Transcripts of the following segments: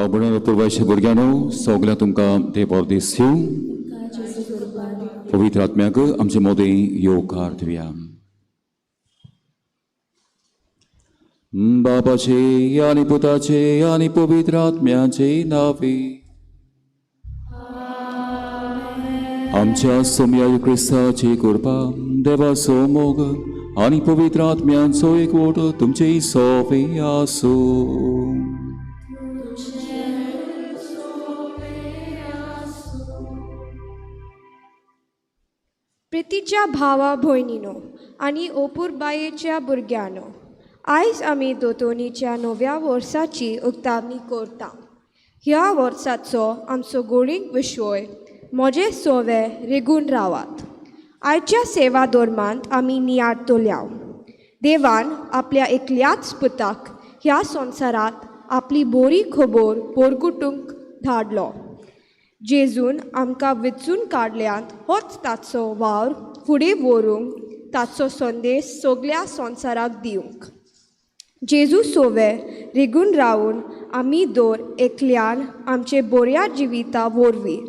बाबुणां पुर्वायच्या भुरग्यांनो, सगळ्या तुमकां देव दीस दिवं. पवित्र आत्म्याक आमचे मोदें येवकार दिवया. बापाचे आनी पुताचे आनी पवित्र आत्म्याचे नांवे. आमच्या सोमया क्रिस्ताची कृपा, देवाचो मोग आनी पवित्र आत्म्यांचो एकवट तुमचे सोवे आसूं. प्रितीच्या भावा भयणीनो आनी ओपुरबायेच्या भुरग्यांनो, आयज आमी दोतोनीच्या नव्या वर्साची उक्तावणी करता. ह्या वर्साचो आमचो गोडींक विशय म्हजे सोवे रिगून रावात. आयच्या सेवा धर्मांत आमी नियाळतल्या देवान आपल्या एकल्याच पुताक ह्या संवसारांत आपली बरी खबर पोरगुटूंक धाडलो. जेजून आमकां विचून काडल्यांत होच ताचो वावर फुडें व्हरूंक, ताचो संदेश सगल्या संवसाराक दिवंक. जेजू सोवे रिगून रावून आमी दर एकल्यान आमचे बऱ्या जिविता वरवीं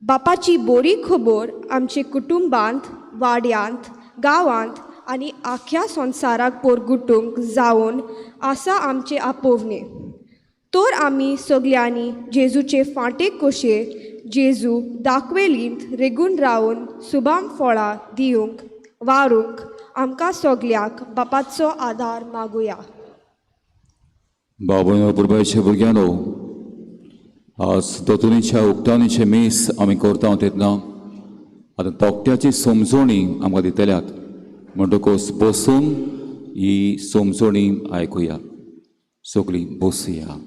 बापाची बरी खबर आमचे कुटुंबांत, वाड्यांत, गांवांत आनी आख्या संवसाराक पोरगुटूंक जावन आसा आमचें आपोवणें. तर आमी सगल्यांनी जेजूचे फांटे कशे जेजू दाखवेलींत रिगून रावन सुबाम फळां दिवंक वारूंक आमकां सगल्याक बापाचो आदार मागुया. बाबा पुर्बायच्या भुरग्यांनो, आज दोतोनीच्या उक्तावणीचें मीस आमी करता तेन्ना आतां तोकट्याची समजोणी आमकां दितल्यात, म्हणटकच बसून ही समजोणी आयकुया. सगळीं बसुया.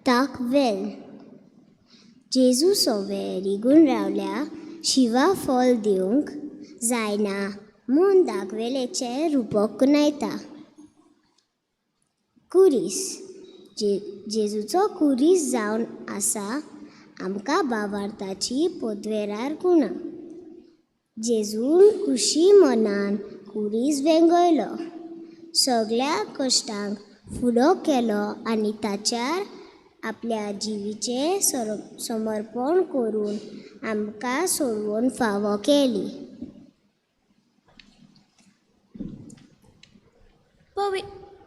दाखवेल जेजू सोवे रिगून रावल्या शिवा फल दिवंक जायना म्हूण दाखवेलेचें रुपक कुनायता. कुरीस जेजूचो कुरीस जावन आसा आमकां बावार्थाची पदवेरार गुणा. जेजून खुशी मनान कुरीस वेंगयलो, सगळ्या कश्टांक फुडो केलो आनी ताच्यार आपल्या जिवीचें समर्पण करून आमकां सोडवून फावो केली.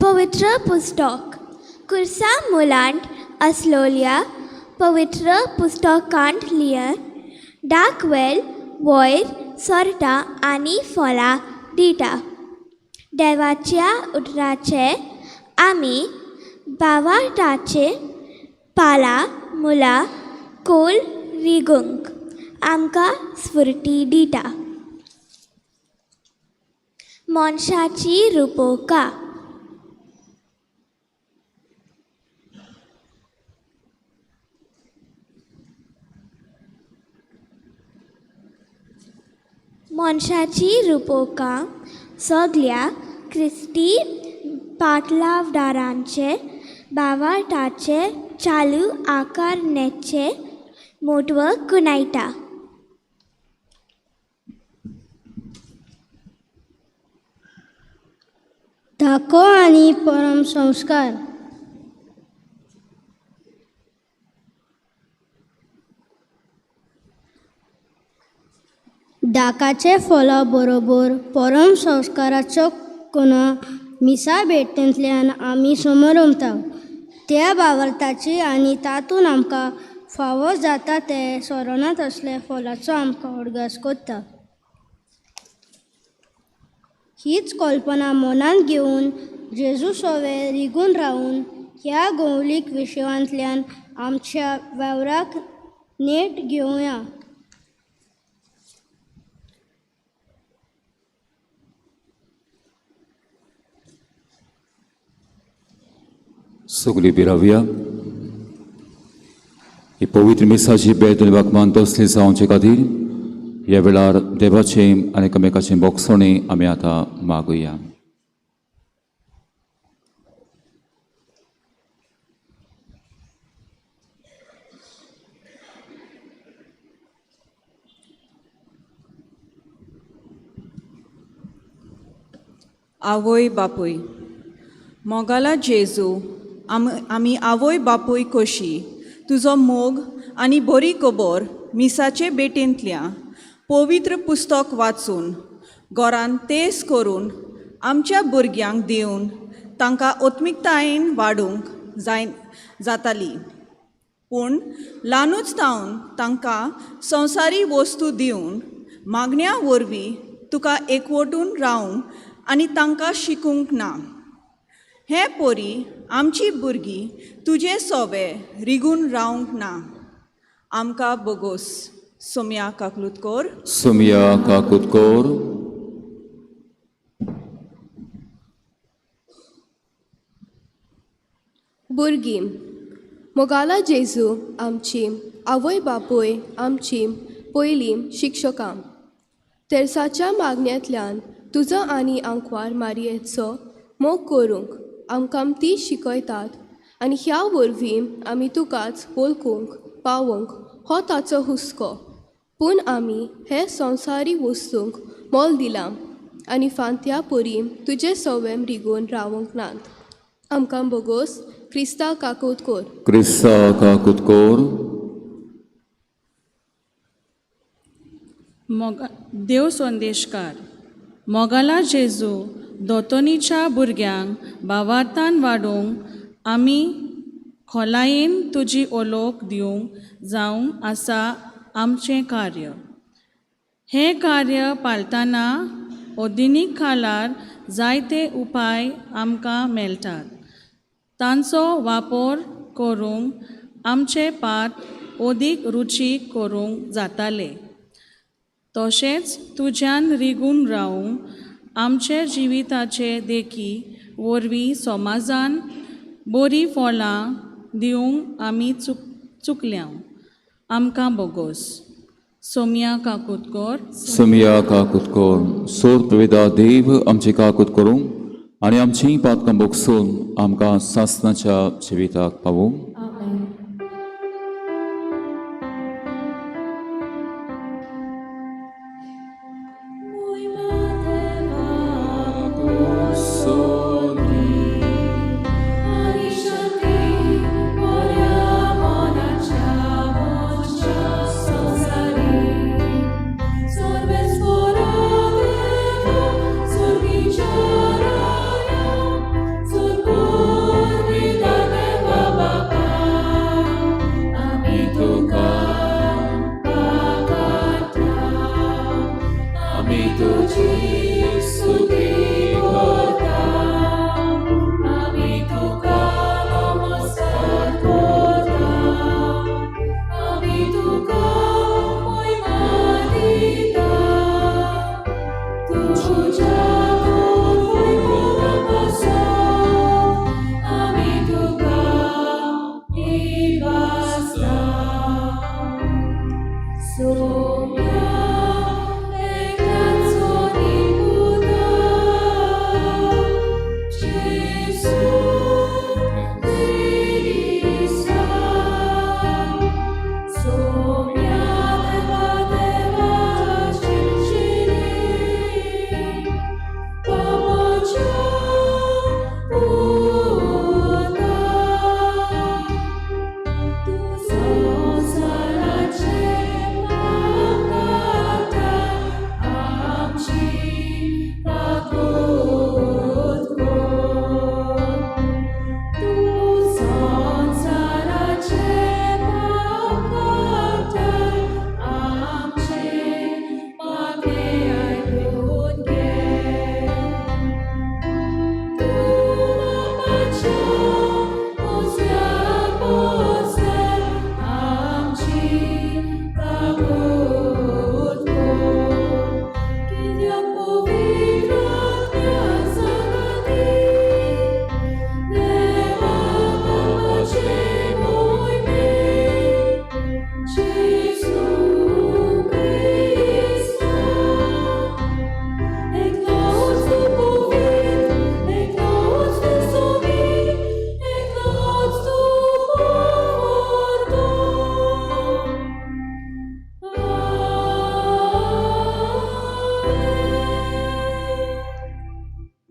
पवित्र पुस्तक कुर्सा मुलांत आसलोल्या पवित्र पुस्तकांत लियर दाखवेल वयर सरता आनी फळां दिता. देवाच्या उतराचे आमी भावार्थाचे पाला मुला कोल रिगूंक आमकां स्फुर्ती दिता. मनशाची रुपोका. मनशाची रुपोका सगल्या क्रिस्ती पाटलावदारांचे भावार्थाचे चालू आकारणेचे म्हत्व कुणायता. धाको आनी परम संस्कार. धाकाचे फला बरोबर परम संस्काराचो कोणा मिसा भेटेंतल्यान आमी समरमता त्या बावरताची आनी तातूंत आमकां फावो जाता ते सोरणांत असले फलाचो आमकां उडगास करता. हीच कल्पना मनांत घेवन जेजू सोवे रिगून रावून ह्या गौलीक विशयांतल्यान आमच्या वेवराक नेट घेवया. सगळी बिरावया. ही पवित्र मिसाची भेट देवाक मानतसली जावचे खातीर ह्या वेळार देवाचें आनी एकामेकाचें बोगसणें आमी आतां मागुया. आवय बापूय मोगाला जेजू आमी आवय बापूय कशी तुजो मोग आनी बरी खबर मिसाचे भेटेंतल्या पवित्र पुस्तक वाचून घरान तेज करून आमच्या भुरग्यांक दिवन तांकां आत्मिकतायेन वाडूंक जाय जाताली. पूण ल्हानूच तावन तांकां संवसारी वस्तू दिवन मागण्या वरवीं तुका एकवटून रावंक आनी तांकां शिकूंक ना. हे पोरी आमची भुरगीं तुजे सोवे रिगून रावंक ना. आमकां बोगोस सोम्या काकलूत कोर. सोमया काकूत कोर. भुरगीं मोगाला जेजू आमची आवय बापूय आमची पयलीं शिक्षकां तेर्साच्या मागण्यांतल्यान तुजो आनी आंकवार मारयेचो मोग करूंक आमकां ती शिकयतात आनी ह्या वरवीं आमी तुकाच वळखूंक पावोवंक हो ताचो हुस्को. पूण आमी हे संवसारी वस्तूंक मोल दिलां आनी फांत्या परी तुजे सवयम रिगून रावंक नात. आमकां बोगोस क्रिस्ता काकूत कोर. क्रिस्ता काकूत कोर. मोग देव संदेशकार मोगाला जेजू दोतोनीच्या भुरग्यांक भावार्थान वाडोवंक आमी खोलायेन तुजी ओलोक दिवंक जावंक आसा आमचें कार्य. हें कार्य पाळटना ओदिनीक खालार जायते उपाय आमकां मेळटात. तांचो वापर करूंक आमचे पाठ अदीक रुचीक करूंक जाताले. तशेंच तुज्यान रिगून रावूंक आमचे जिविताचे देखी वरवीं समाजान बरीं फळां दिवंक आमी चुकल्या. आमकां बोगोस सोमया काकूत कोर. सोमया काकूत कोर. सोर प्रवेदा देव आमची काकूत करूं आनी आमची पातकां बोगसून आमकां सासनाच्या जिविताक पावूं. Somia e canzoni puta.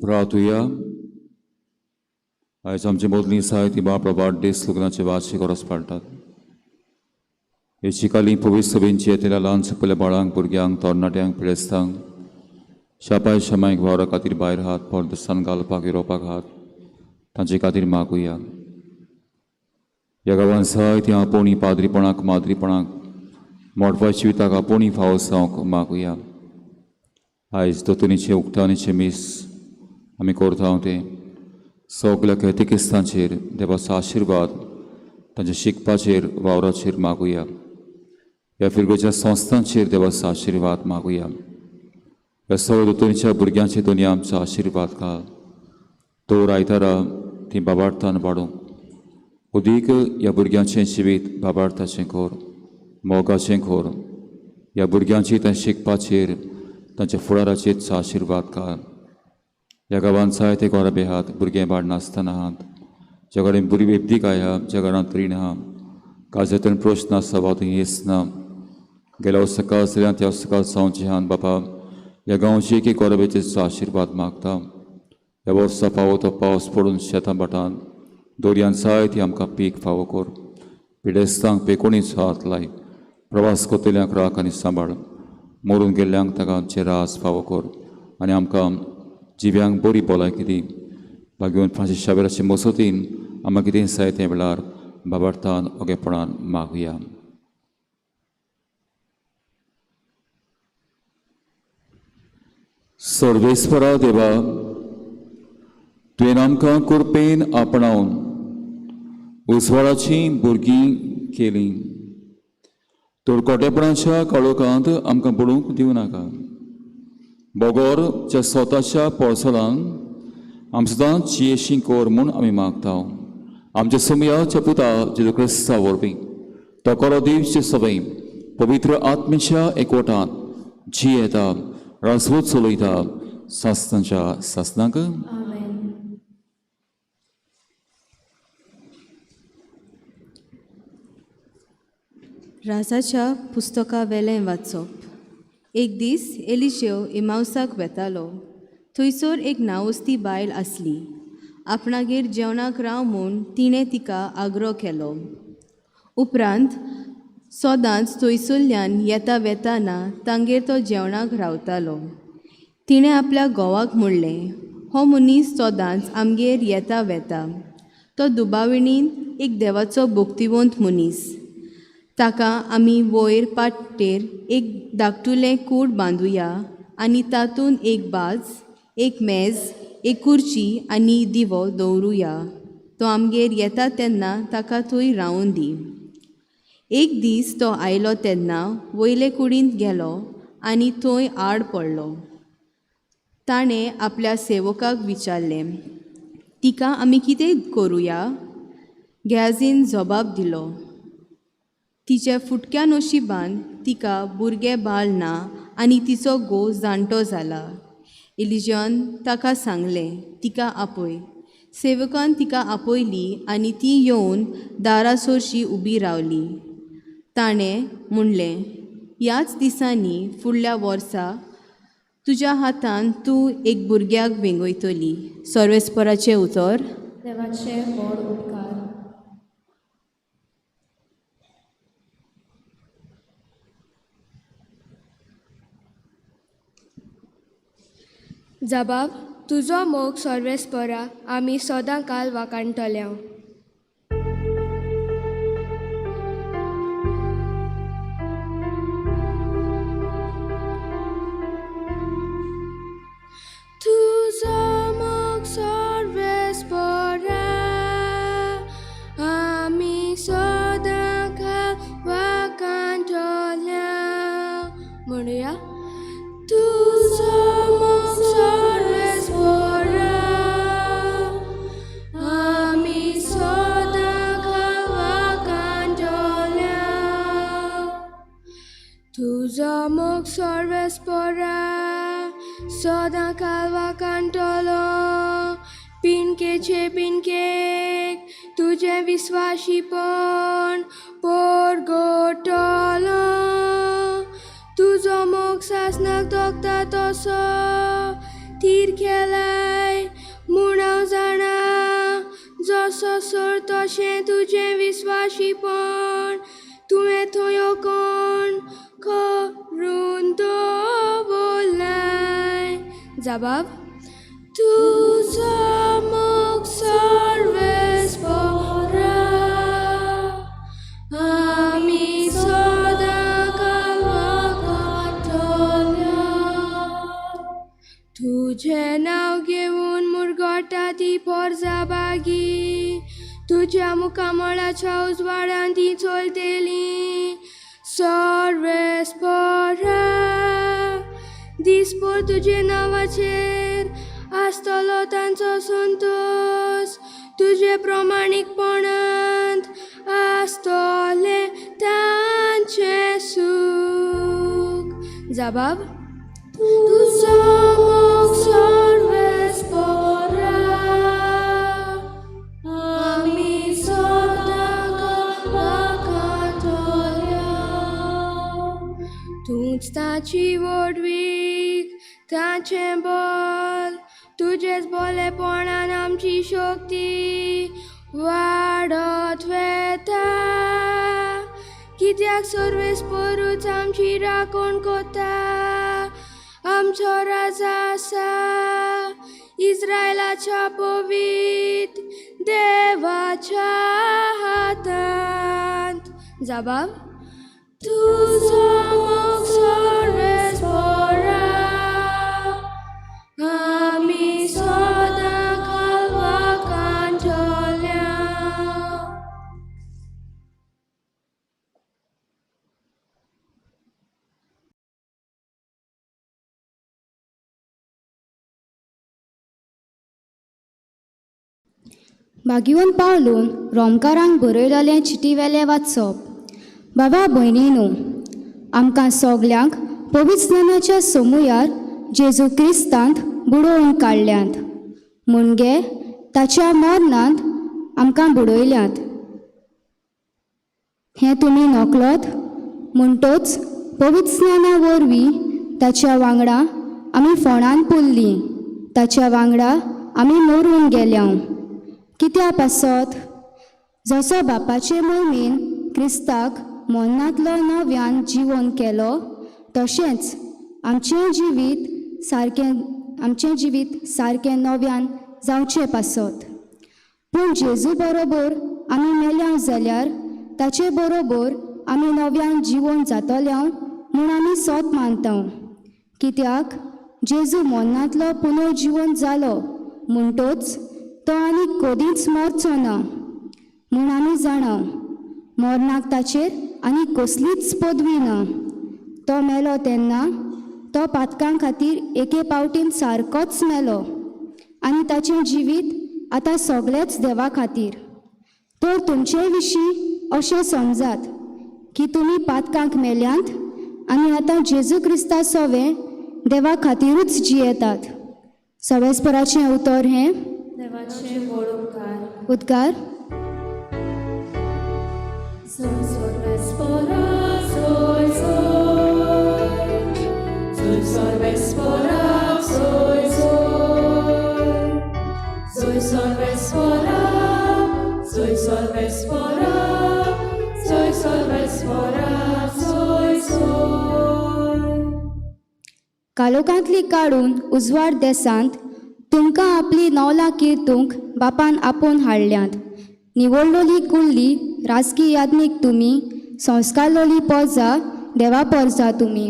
प्रातुया. आयज आमचे मदलीं साहित्य बापडो वाडदीस लग्नाचे वार्षिक गरज पाळटात. हे शिकाली पवित्र सभेंची येतल्या ल्हान सुपल्या बाळांक, भुरग्यांक, तरणाट्यांक, पिडेस्तांक शापाय शमायक वावरा खातीर भायर हात परदेसान घालपाक युरोपाक हात तांचे खातीर मागुया. ह्या गांवांत जायतीं आपोवणी पाद्रीपणाक, माद्रीपणाक, मोडपा जिविताक आपोवणी फावो जावंक मागुया. आयज दोतोनीचें उक्तावणेचें मीस आमी करता तें सगल्या कॅथेकिस्तांचेर देवाचो आशिर्वाद तांच्या शिकपाचेर वावराचेर मागुया. ह्या फिरगोच्या संस्थांचेर देवाचो आशिर्वाद मागुया. ह्या सगळ्या दोतोनीच्या भुरग्यांचेर दोनी आमचो आशिर्वाद घाल. दवर आयतारा ती बाबार्थान वाडूंक अदीक ह्या भुरग्यांचें जिवीत बाबार्थाचें खोर, मोगाचें खोर. ह्या भुरग्यांची तांच्या शिकपाचेर तांच्या फुडाराचेर आशिर्वाद घाल. ह्या गांवांत जायते गोराबे आहात, भुरगें बाळ नासतना आहात, ज्या कडेन बरी वेब्दीक आहा, ज्या घरांत रीण आहा, काजांतल्यान प्रश्न आसा वा थंय येस ना. गेल्या वर्सा काल जाल्यार त्या वर्सा काल जावचें आहात बाबा. ह्या गांवचे एक गोराबेचेर आशिर्वाद मागता. ह्या वर्सा फावो तो पावस पडून शेतां भाटान दर्यान जायती आमकां पीक फावो कर. पिडेस्तांक पेकोणीचो हात लाय. प्रवास करतल्यांक राख आनी सांबाळ. मरून गेल्ल्यांक ताका आमचें रास फावो कर आनी आमकां जिव्यांक बरी भलायकी दी. भाग्यवंत फ्रांसीस शावेराचे मसतीन आमकां कितें जाय त्या वेळार बाबार्थान ओगेपणान मागुया. सर्वेस्परा देवा, तुवें आमकां कृपेन आपणावन उजवाडाचीं भुरगीं केलीं. तर कोटेपणाच्या काळोखांत आमकां बुडूंक दिवं नाका. बगर ज्या स्वताच्या पोळसलान आम सदांच जियेशी कर म्हूण आमी मागता. आमच्या समयाच्या पुता जेजू क्रिस्ता वरवीं तो करो दिवचे सवय पवित्र आत्मेच्या एकवटांत जियेता, राजवत चलयता सासनाच्या सासनाक. राजाच्या पुस्तका वेलें वाचप. एक दीस एलिशेव इमावसाक वेतालो. थंयसर एक नावस्ती बायल आसली. आपणागेर जेवणाक राव म्हूण तिणें तिका आग्रो केलो. उपरांत सदांच थंयसरल्यान येता वेताना तांगेर तो जेवणाक रावतालो. तिणें आपल्या घोवाक म्हणलें, हो मनीस सदांच आमगेर येता वेता. तो दुबाविणीन एक देवाचो भक्तिवंत मनीस. ताका आमी वयर पाट्टेर एक धाकटुलें कूड बांदुया आनी तातूंत एक बाज, एक मेज, एक कुर्ची आनी दिवो दवरुया. तो आमगेर येता तेन्ना ताका थंय रावून दी. एक दीस तो आयलो तेन्ना वयले कुडींत गेलो आनी थंय आड पडलो. ताणें आपल्या सेवकाक विचारलें, तिका आमी कितें करुया? गॅझीन जबाब दिलो, तिच्या फुटक्या नशिबान तिका भुरगें बाळ ना आनी तिचो घोव जाणटो जाला. एलिजन ताका सांगलें, तिका आपय. सेवकान तिका आपयली आनी ती येवन दारा सोरशी उबी रावली. ताणें म्हणलें, ह्याच दिसांनी फुडल्या वर्सा तुज्या हातान तूं एक भुरग्याक वेंगयतली. सर्वेस्पराचें उतर. देवाचे व्हड उपकार. जबाब, तुजो मोग सर्वेस्परा आमी सदां काल वाखाणटल्या. तुजो मोग सर्वेस्परा आमी सदां काल वाखाणटल्या. म्हणुया, तुजो मोग सर्वेस्परा आमी सदां काल वाखाणटल्या. तुजो मोग सर्वेस्परा सदां काल वाखाणटलो. पिनकेचे पिनकेक तुजें विस्वाशीपण परगटलो. तुजो मोग सासनाक तोखता तसो थीर केलाय म्हूण हांव जाणा जसो सोर तशें तुजें विस्वाशीपण तुवें थंय कोण करून दवरलाय जबाब तुजो मोग सर्वेस्पोरा आमी सदां कालवाकांतल्या तुजें नांव घेवन मुरगोटा ती पोरजा बागी तुज्या मुखामळाच्या उजवाडान ती चलतली सर्वेस्पोरा दिसभर तुजे नांवाचेर आसतलो तांचो संतोश तुजे प्रमाणीकपणांत आसतलें तांचें सूख जबाब तुजो मोग सर्वेस्पोरा आमी सदां कालवाकांतल्या तूंच ताची व्हडवीक ताचें बल तुजेच बोलेपणान आमची शक्ती वाडत वेता कित्याक सर्वेस्परूच आमची राखण कोता आमचो राजा आसा इस्रायलाच्या पवित्र देवाच्या हातांत जबाब तुजो मोग सर्वेस्पोरा आमी सदां कालवाकांतल्या भाग्यवंत पावलून रोमकारांक बरयलेलें चिटी वेलें वाचप. बाबा भयणीनू, आमकां सगल्यांक पवित्र स्नानाच्या सोमुयार जेजू क्रिस्तांत बुडोवन काडल्यांत, म्हणजे ताच्या मरणांत आमकां बुडयल्यांत. हें तुमी नकळत म्हणटोच पवित्र स्नाना वरवीं ताच्या वांगडा आमी फोंडान पुरलीं, ताच्या वांगडा आमी मरून गेल्या. कित्या पासत जसो बापाचे मोहिमेन क्रिस्ताक मरणांतलो नव्यान जिवन केलो, तशेंच आमचें जिवीत सारकें नव्यान जावचें पासत. पूण जेजू बरोबर आमी मेल्या जाल्यार ताचे बरोबर आमी नव्यान जिवन जातल्या म्हूण आमी सोत मानता. कित्याक जेजू मरणांतलो पुनर्जिवन जालो म्हणटोच तो आनी कदींच मरचो ना म्हूण आमी जाणा. मरणाक ताचेर आनी कसलीच पदवी ना. तो मेलो तेन्ना तो पातकां खातीर एके पावटीन सारकोच मेलो आनी ताचें जिवीत आतां सगळेंच देवा खातीर. तर तुमचे विशीं अशें समजात की तुमी पातकांक मेल्यांत आनी आतां जेजू क्रिस्ता सोवें देवा खातीरूच जियेतात. सवेस्पराचें उतर हें. देवाचे व्हड उपकार. उद्गार. कालोकांतली काडून उजवाड देसांत तुमकां आपली नवलां किर्तूंक बापान आपोवन हाडल्यांत. निवडलोली कुल्ली राजकी याज्ञीक तुमी, संस्कारलोली पोरजा देवा पोरजा तुमी.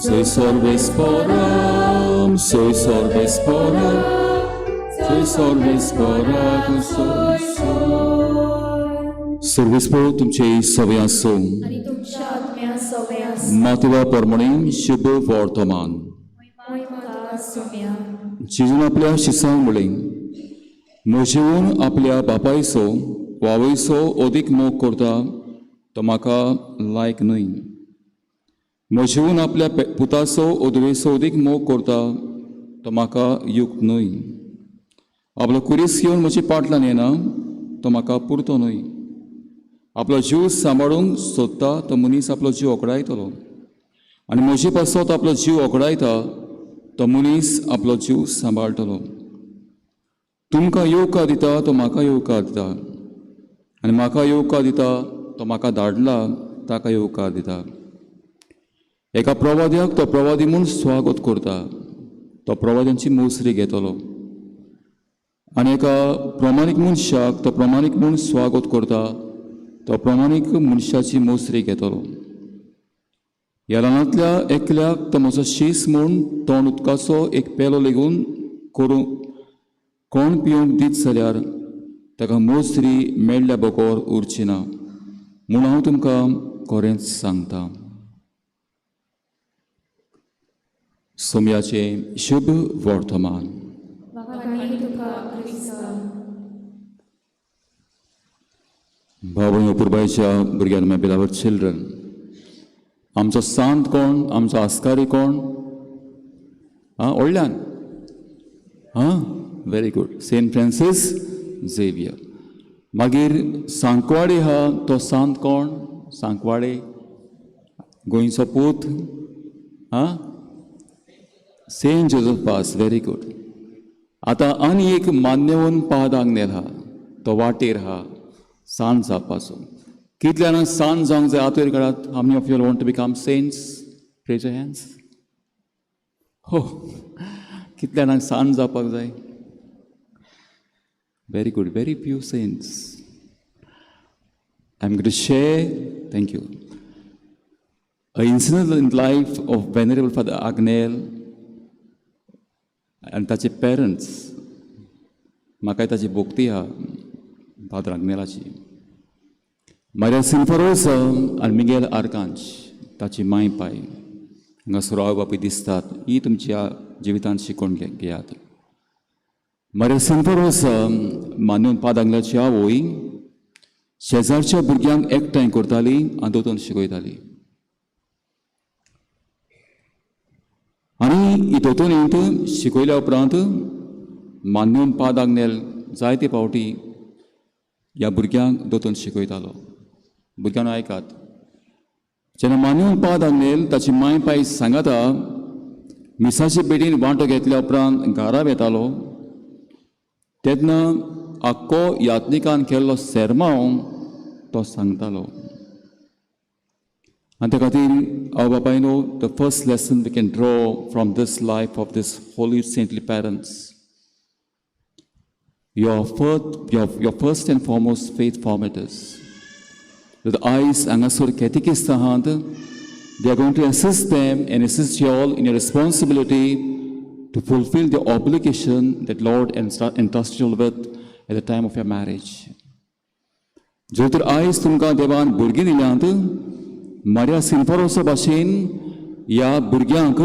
Soy sorbesporam, soy sorbesporam, soy sorbesporam, soy soy. सर्वेस्पोर तुमचे सवे आसूं. आनी तुमच्या आत्म्या सवे आसूं. मातवा परमणे शुभ वर्तमान. महिमा सोम्या. जेजून आपल्या शिसांक म्हणलें, म्हजेवन आपल्या बापायचो वावयचो अदीक मोग करता तो म्हाका लायक न्हय. म्हजेवन आपल्या पुताचो ओदवेचो अदीक मोग करता तो म्हाका युक्त न्हय. आपलो कुरीस घेवन म्हजी पाटल्यान येना तो म्हाका पुरतो न्हय. आपलो जीव सांबाळूंक सोदता तो मनीस आपलो जीव ओकडायतलो आनी म्हजे पासत आपलो जीव ओकडायता तो मनीस आपलो जीव सांबाळटलो. तुमकां येवकार दिता तो म्हाका येवकार दिता आनी म्हाका येवकार दिता तो म्हाका धाडला ताका येवकार दिता. एका प्रवाद्याक तो प्रवादी म्हूण स्वागत करता, तो प्रवाद्यांची मोसरी घेतलो आनी एका प्रमाणीक मनशाक तो प्रमाणीक म्हूण स्वागत करता, तो प्रमाणीक मनशाची मोसरी घेतलो. ह्या रानांतल्या एकल्याक तो म्हजो शीस म्हूण तोंड उदकाचो एक पेलो लेगून करूं कोण पिवंक दीत जाल्यार ताका मोसरी मेळ्ळ्या बगर उरची ना म्हूण हांव तुमकां खरेंच सांगता. सोम्याचें शुभ वर्तमान. भाव भयण अपुरबायेच्या भुरग्यांक, माय बिलावड चिल्ड्रन, आमचो सांत कोण, आमचो आस्कारी कोण? आं, व्हडल्यान. आं, very good, Saint Francis Xavier. मागीर सांकवाडे आहा तो सांत कोण? सांकवाडे गोंयचो पूत. आं, Saint Joseph Vaz, very good. आतां आनी एक मान्यवंत पाद आग्नेल आहा तो वाटेर आहा सांत जावपाचो. कितल्या जाणांक सांत जावंक जाय? हात वयर काडात. How many of you want to become saints? Raise your hands. हो, कितल्या जाणांक सांत जावपाक जाय? Very good, very few saints. I am going to share, thank you, a incident in life of Venerable Father Agnel आनी ताचे parents. म्हाकाय ताची भोक्ती आहा फादर आग्नेलाची. मारिया सिंफरोसा आनी मिगेल आर्कांश ताची माय पाय हांगासर आवय बापूय दिसतात. ही तुमच्या जिवितांत शिकोवन घेयात. मारिया सिंफरोसा मान्यून पाद आग्नेलाची आवय शेजारच्या भुरग्यांक एकठांय करताली आनी दोतोन शिकयताली. आनी ही दोतोनींत शिकयल्या उपरांत मान्यून पाद आग्नेल जायते फावटी ह्या भुरग्यांक दोतोन शिकयतालो. भुरग्यांक आयकात, जेन्ना मान्यून पाद आग्नेल ताची माय पाय सांगाता मिसाचे बेडीन वांटो घेतल्या उपरांत घरा वेतालो तेन्ना आख्खो यात्निकान केल्लो सेरमांव तो सांगतालो. आनी त्या खातीर आवय बापायनो, the first lesson we can draw from this life of this holy saintly parents, your first and foremost faith formators. The आयज हांगासर कॅटिकिस्ट आहात, they are going to assist them and assist you all in your responsibility to fulfill the obligation that Lord entrusted you with at the time of your marriage. जर तर आयज तुमकां देवान भुरगीं दिल्यांत, मारिया सिंफरोसा भाशेन ह्या भुरग्यांक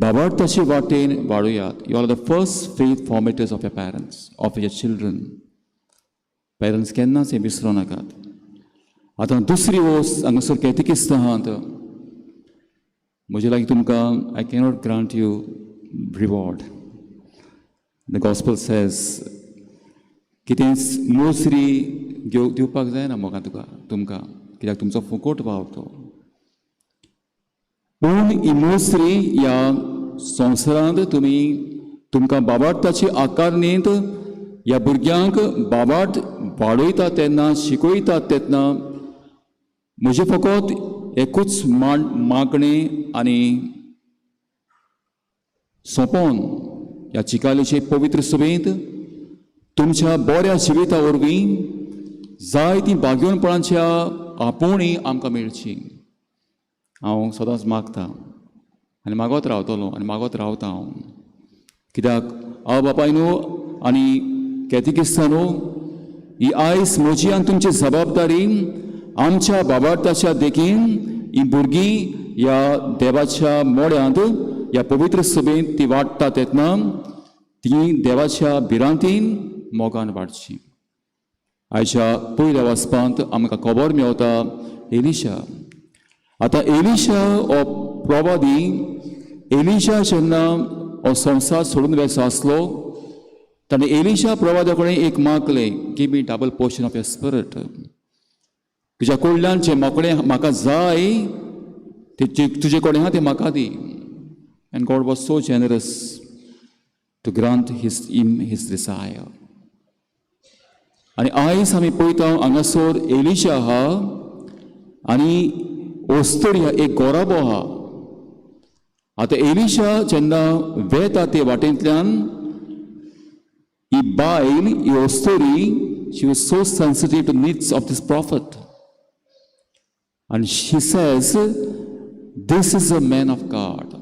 बाबार्थाचे वाटेन वाडोयात. You are the first faith formators of your parents, of your children. Parents केन्नाच हें विसरूं नाकात. आतां दुसरी वस्त, हांगासर कॅटिकिस्त आहात, म्हजे लागीं तुमकां I cannot grant you reward. The gospel says कितेंच मोसरी घेव दिवपाक जायना म्हाका तुका तुमकां, कित्याक तुमचो फुकट वावर तो. पूण ही मोसरी ह्या संवसारांत तुमी तुमकां बाबार्थाची आकारणींत ह्या भुरग्यांक बाबाट वाडयता तेन्ना, शिकयतात तेन्ना, म्हजें फकत एकूच मागणें आनी सोंपोवन ह्या चिकालीचे पवित्र सभेंत तुमच्या बऱ्या जिविता वरवीं जायतीं भाग्यवनपणाच्या आपोवणी आमकां मेळची. हांव सदांच मागता आनी मागत रावतलो आनी मागत रावता हांव, कित्याक आवय बापायनो आनी कॅथिकिस्तानो, ही आयज म्हजी आनी तुमची जबाबदारी. आमच्या बाबार्थाच्या देखीन ही भुरगीं ह्या देवाच्या मोड्यांत ह्या पवित्र सभेंत ती वाडटा तेन्ना ती देवाच्या भिरांतीन मोगान वाडची. आयच्या पयल्या वाचपांत आमकां खबर मेवता एलिशा. आतां एलिशा हो प्रवादी. एलिशा जेन्ना हो संवसार सोडून वेचो आसलो ताणें एलिशा प्रवादा कडेन एक मागलें, give me double portion of your spirit. तुज्या कडल्यान जें मोकळें म्हाका जाय ते तुजे कडेन आहा तें म्हाका दी. And God was so generous to grant his him his desire. आनी आयज आमी पळयता हांगासर एलिशा आहा आनी ओस्तोरी एक गोराबो आहा. आतां एलिशा जेन्ना वेता ते वाटेंतल्यान ही बायल, ही ओस्तोरी, she was so sensitive to needs of this prophet आनी she says, this is a man of God.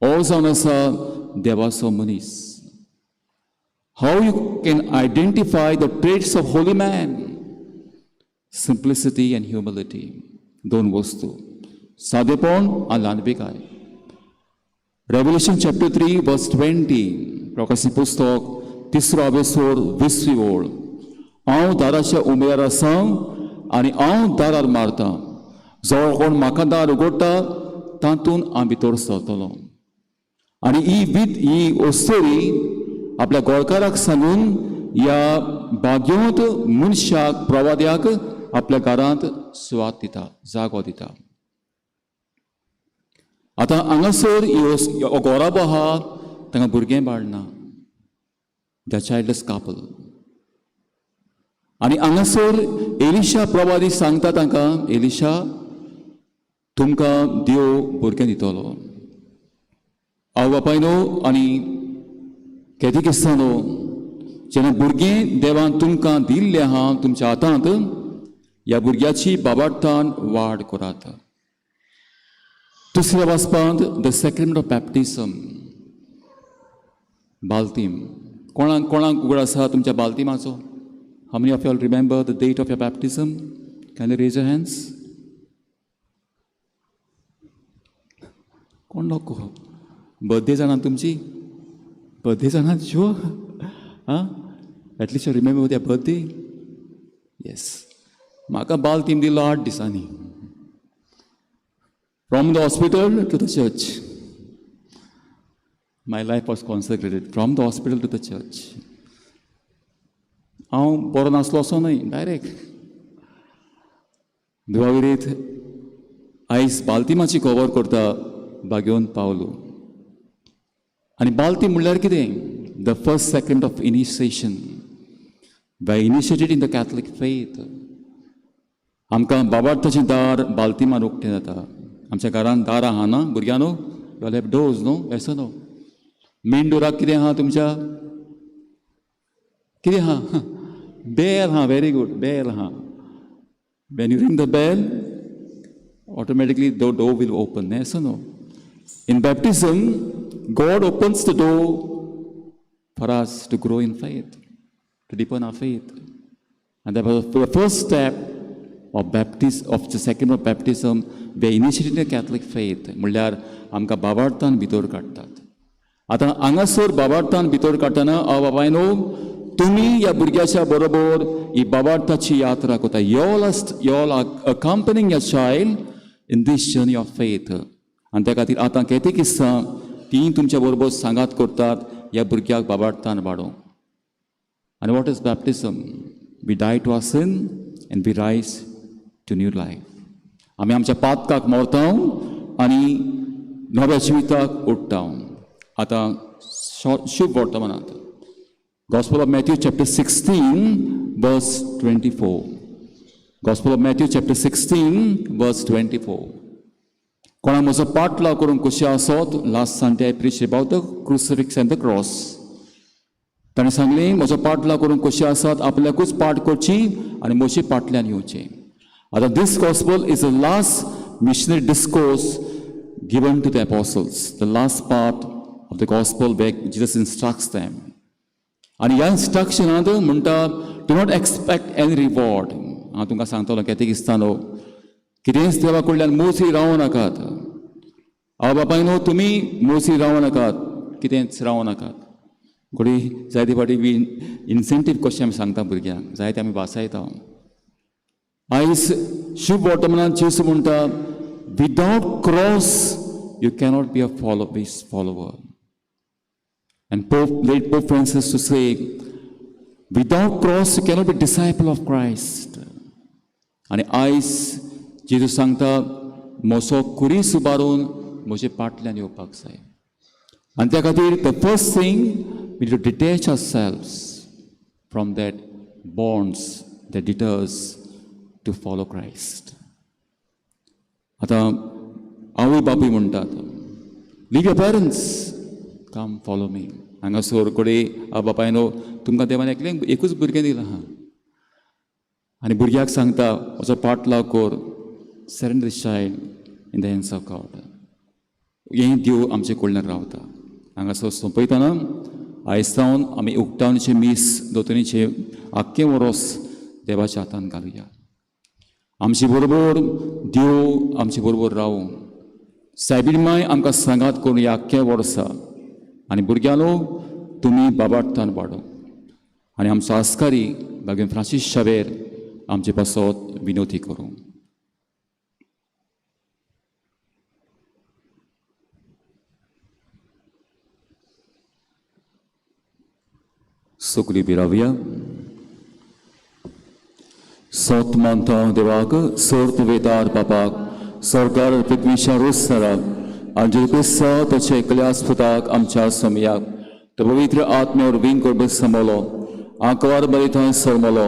हो जावन आसा देवाचो मनीस. How you can identify the traits of holy man? Simplicity and humility. दोन वस्तू, सादेपण आनी ल्हानपिकाय. Revelation chapter 3 verse 20, प्रकाशी पुस्तक तिसरो आवेसोर 20वी ओळ. हांव दाराच्या उमेर आसा आनी हांव दारार मारतां. जो कोण म्हाका दार उगडटा तातूंत हांव भितर सरतलो. आनी ही विध ही ओस्तोरी आपल्या गोळकाराक सांगून ह्या भाग्यवंत मनशाक, प्रवाद्याक आपल्या घरांत सुवात दिता, जागो दिता. आतां हांगासर हो गोराबो आहा, तांकां भुरगें बाळ ना, the childless couple. आनी हांगासर एलिशा प्रवादी सांगता तांकां, एलिशा तुमकां देव भुरगें दितलो. आवय बापायनो आनी केदिकिस्तानो, जेन्ना भुरगें देवान तुमकां दिल्लें आहा तुमच्या हातांत, ह्या भुरग्याची बाबार्थान वाड करात. दुसऱ्या वाचपांत the sacrament of baptism, बालतीम. कोणाक कोणाक उगड आसा तुमच्या बालतीमाचो? How many of you all remember the date of your baptism? Can you raise your hands? कोण नको बर्थडे जाणा तुमची? बर्थडे जाणा? शुअर? आं, at least you remember their birthday? Yes. म्हाका बालतीम दिलो 8 दिसांनी, from the hospital to the church. My life was consecrated from the hospital to the church. हांव बरो नासलो असो न्हय, डायरेक्ट देवाविरीत. आयज बालतिमाची कवर करता बागेवन पावलो. आनी बालतीम म्हणल्यार कितें? The first sacrament of initiation by initiated in the Catholic faith. आमकां बाबार्थाचें दार बालतिमान उक्तें जाता. आमच्या घरान दारां आहा ना भुरग्यांनो? You have doors न्हू? येसो न्हू? मेन डोराक कितें आहा तुमच्या? कितें आहा? बेल आहा. व्हेरी गूड, बेल आहा. When you ring the bell, automatically the door will open. Yes or no? In baptism, God opens the door for us to grow in faith, to deepen our faith. And that was the first step of baptism, of the sacrament of baptism, we are initiated in the Catholic faith. म्हणल्यार आमकां बाबार्थान भितर काडटात. आतां हांगासर बाबार्थान भितर काडटना, अ बाबायनो, तुमी ह्या भुरग्याच्या बरोबर ही बाबार्थाची यात्रा करता. You all are accompanying your child in this journey of faith. आनी त्या खातीर आतां केतेकिस्तां तीं तुमच्या बरोबर सांगात करतात ह्या भुरग्याक बाबार्थान वाडोवंक. आनी what is baptism? We die to our sin and we rise to new life. आमी आमच्या पातकाक मरता आनी नव्या जिविताक उठ्ठा. आतां शुभ वर्तमानांत Gospel of Matthew chapter 16 verse 24. Gospel of Matthew chapter 16 verse 24. कोणा म्हजो पाटलाव करूंक खोशी आसत. Last Sunday I preach about the crucifix and the cross. ताणें सांगलें, म्हजो पाटलाव करूंक खोशी आसात, आपल्याकूच पाठ करची आनी म्हजे पाटल्यान येवचें. आतां this gospel is the last missionary discourse given to the apostles, the last part of the gospel where Jesus instructs them. आनी ह्या इन्स्ट्रक्शनांत म्हणटा, do not expect any reward. हांव तुमकां सांगतलो, केतेकिस्तानो, कितेंच देवा कडल्यान मोसी रावं नाकात. आवय बापायनो, तुमी मोसी रावं नाकात, कितेंच रावं नाकात. घडये जायते फावटी बी इन्सेंटीव कशें आमी सांगता भुरग्यांक, जायते आमी वासायता. आयज शुभ वर्तमानात जेजू म्हणटा, without cross you cannot be a follow base follower. And Pope, late Pope Francis to say, without cross you cannot be disciple of Christ. आनी आयज जेजू सांगता म्हजो कुरीस उबारून म्हजे पाटल्यान येवपाक जाय. आनी त्या खातीर the first thing we to detach ourselves from that bonds that deters to follow Christ. आतां आवय बापूय म्हणटात leave your parents, come follow me. हांगासर कडे बापायनो तुमकां देवान एकलें एकूच भुरगें दिलां आहा आनी भुरग्याक सांगता म्हजो पाटलाव कर, surrender child in the hands of God. हें देव आमचे कडल्यान रावता. हांगासर सोंपयतना आयज सावन आमी उक्तावणीचें मीस दोतोनीचें आख्खें वरोस देवाच्या हातान घालुया. आमचे बरोबर देव आमचे बरोबर रावूं. सायबीण माय आमकां सांगात करून ह्या आख्ख्या वर्सा. आनी भुरग्यांनो तुमी बाबार्थान वाडो आनी आमचो आस्कारी बागेन फ्रांसीस शावेर आमचे पासत विनोती करूं. सगळीं बिरावया. सोत मानता देवाक सोर्त वेदार बापाक सरकार पृथ्वीच्या रोसराक आनी जेजू क्रिस्ता ताच्या एकल्या पुताक आमच्या समयाक तो पवित्र आत्म्यावर वीण करप समलो आंकवार बरी थंय सरमलो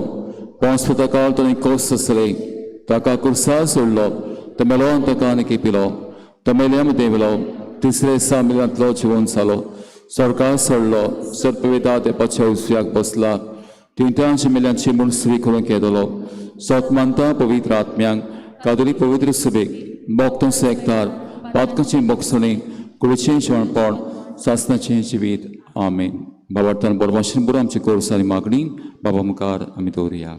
पोंस पुताकाळ तो कोस आसले ताका कुर्सा सोडलो तो मेलो आनी ताका आनी पिलो तो मेल्या देवलो तिसरे दिसा मिलांतलो जिवन जालो सरकार सोडलो सर्पवेदा तेपाच्या उजव्याक बसला तिवत्यांच्या मेल्यांची म्हूण सुरी करूंक येतलो. सोत मानता पवित्र आत्म्यांक कादरी पवित्र सुबेक बोगतो एकतार पातकाचें बोगसणें कुडीचें जेवणपण सासनाचें जिवीत. आमेन. बाबार्थान बरमाशेन बरो आमची कोर्स आनी मागणी बाबा मुखार आमी दवरुया.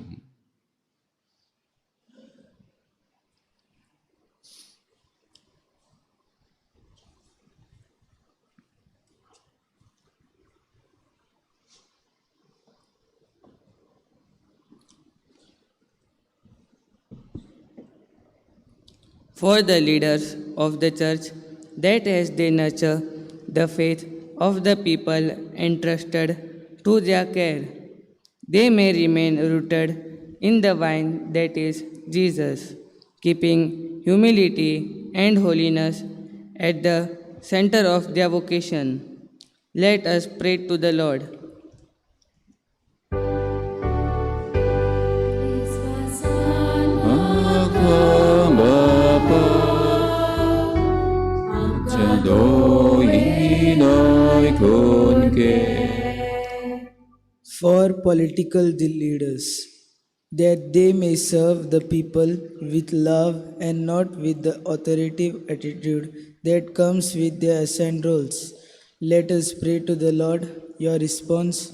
For the leaders of the church, that as they nurture the faith of the people entrusted to their care, they may remain rooted in the vine that is Jesus, keeping humility and holiness at the center of their vocation. Let us pray to the Lord. For political leaders, that they may serve the people with love and not with the authoritative attitude that comes with their assigned roles. Let us pray to the Lord. Your response?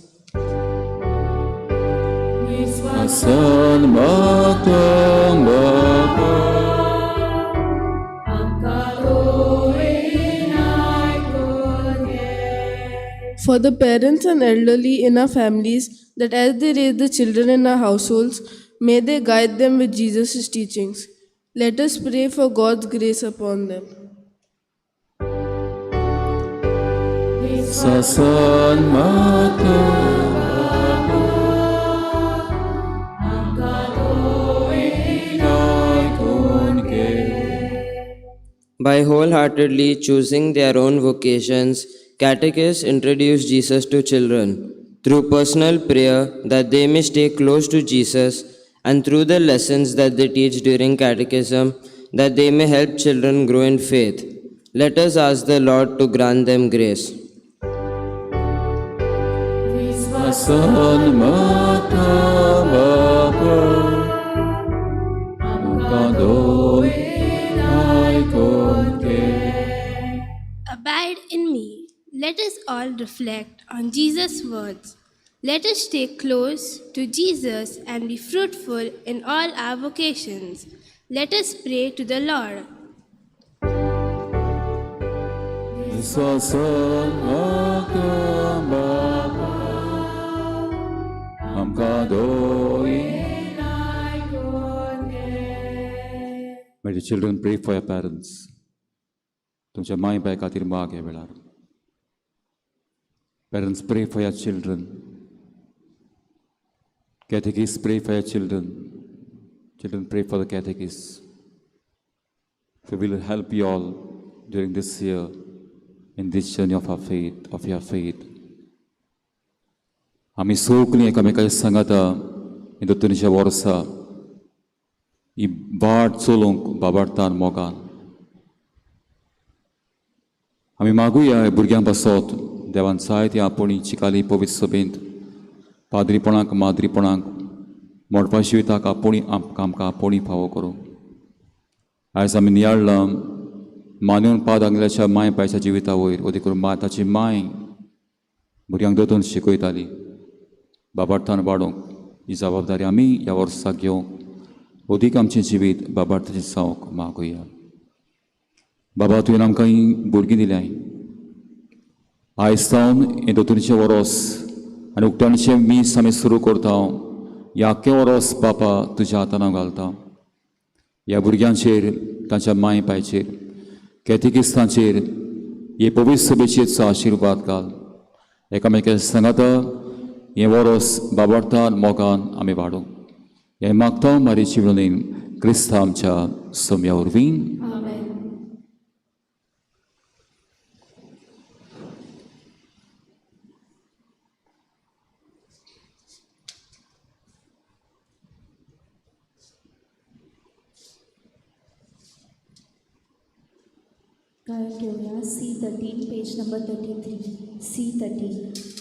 For the parents and elderly in our families, that as they raise the children in our households, may they guide them with Jesus' teachings. Let us pray for God's grace upon them. By wholeheartedly choosing their own vocations, catechists introduce Jesus to children through personal prayer that they may stay close to Jesus, and through the lessons that they teach during catechism that they may help children grow in faith. Let us ask the Lord to grant them grace. Abide in me. Let us all reflect on Jesus' words. Let us stay close to Jesus and be fruitful in all our vocations. Let us pray to the Lord. May the children pray for your parents. तुमच्या माय बाय खातीर माग ह्या वेळार. Parents, pray for your children. Catechists, pray for your children. Children, pray for the catechists. We will help you all during this year in this journey of our faith, of your faith. आमी सगळीं एकामेकाच्या सांगाता हे दोतोनीच्या वर्सा ही वाट चलोवंक बाबार्थान मोगान आमी मागुया ह्या भुरग्यां पासत देवान जायती आपोवणी चिकाली पवित्र सभेंत पाद्रीपणाक माद्रीपणाक मोडपा जिविताक आपोवणी आमकां आपोवणी फावो करूं. आयज आमी नियाळ्ळां मानून पाद आंगल्याच्या मांय पायच्या जिविता वयर अदीक करून माय ताची मांय भुरग्यांक दोतोन शिकयताली बाबार्थान वाडोवंक. ही जबाबदारी आमी ह्या वर्साक घेवंक अदीक आमचें जिवीत बाबार्थाचें जावंक मागुया. बाबा, तुवें आमकां हीं भुरगीं दिल्याय. आयज सावन हें दोतोनीचें वरोस आनी उक्ताणचें मीस आमी सुरू करता. ह्या आख्खें वरोस बापा तुज्या हातान हांव घालता. ह्या भुरग्यांचेर, तांच्या मांय पायचेर, कॅथेकिस्तांचेर हे पवित्र सभेचेर आशिर्वाद घाल. एकामेकाच्या सांगाता हें वरोस बाबार्थान मोगान आमी वाडूं. हें मागता मारीची विनोदीन क्रिस्ता आमच्या सोम्या वरवीं. गायन घेवया C13, page number 33, C13.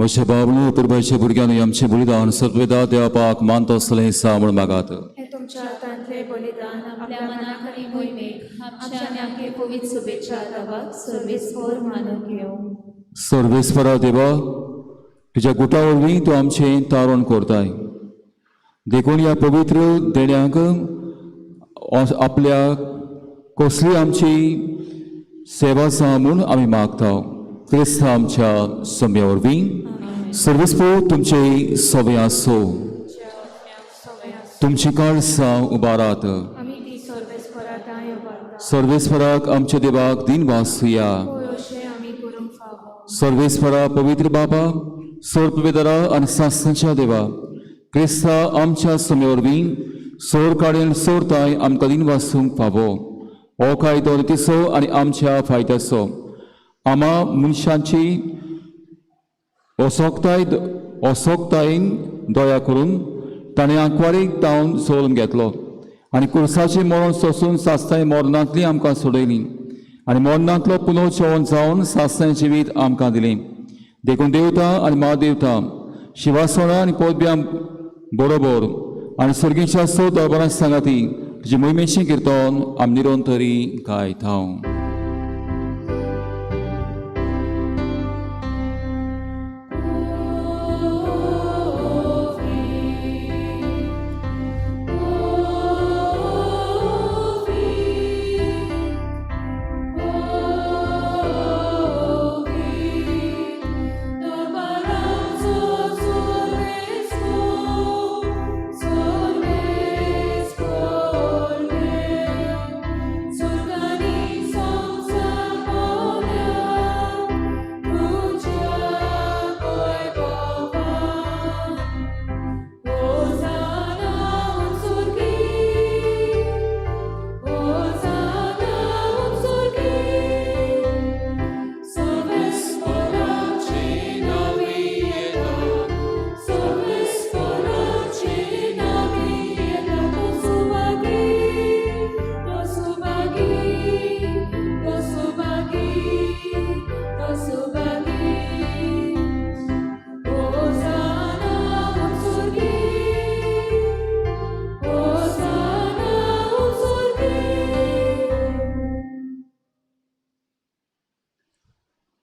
म्हज्या बाबलो पुरबायच्या भुरग्यांनी आमचें बलिदान सत्वेदा देवपाक मानतो आसलें सा म्हूण मागात. हें तुमच्या हातांतलें बलिदान आपल्या मनाक आनी मोहिमेक आमच्या आनी आमगे पवित्र शुभेच्छा दावाक सर्वेस्पर मानून घेवं. सर्वेस्परा देवा, तुज्या गुटा वरवीं तूं आमचें तारण करताय, देखून ह्या पवित्र देण्यांक आपल्या कसली आमची सेवा जावं म्हूण आमी मागता. क्रिस्त आमच्या सम्या वरवीं. सर्वेस्पर तुमचे सवे आसो. तुमची काळसां उबारात. सर्वेस्पराक आमच्या देवाक दिन वासुया. सर्वेस्परा पवित्र बाबा, सोर पवित्रा आनी सासणाच्या देवा, क्रिस्ता आमच्या सम्या वरवीं सोर काडून सोरताय आमकां दिन वासूंक फावो. हो कायदो रितीचो आनी आमच्या फायद्याचो आमा मनशांची असोकतायेन दया करून ताणें आंकवारीक तावन सोडून घेतलो आनी कुर्साचें मरण सोसून सासणाय मरणांतली आमकां सोडयली आनी मरणांतलो पुनर्जीवन जावन सासणाय जिवीत आमकां दिलें. देखून देवता आनी महादेवता शिवासणां आनी पोदब्यां बरोबर आनी सर्गीच्या स दरबारां सांगाती तुजी मोहिमेचें किर्तन आमी निरंतरी गायता.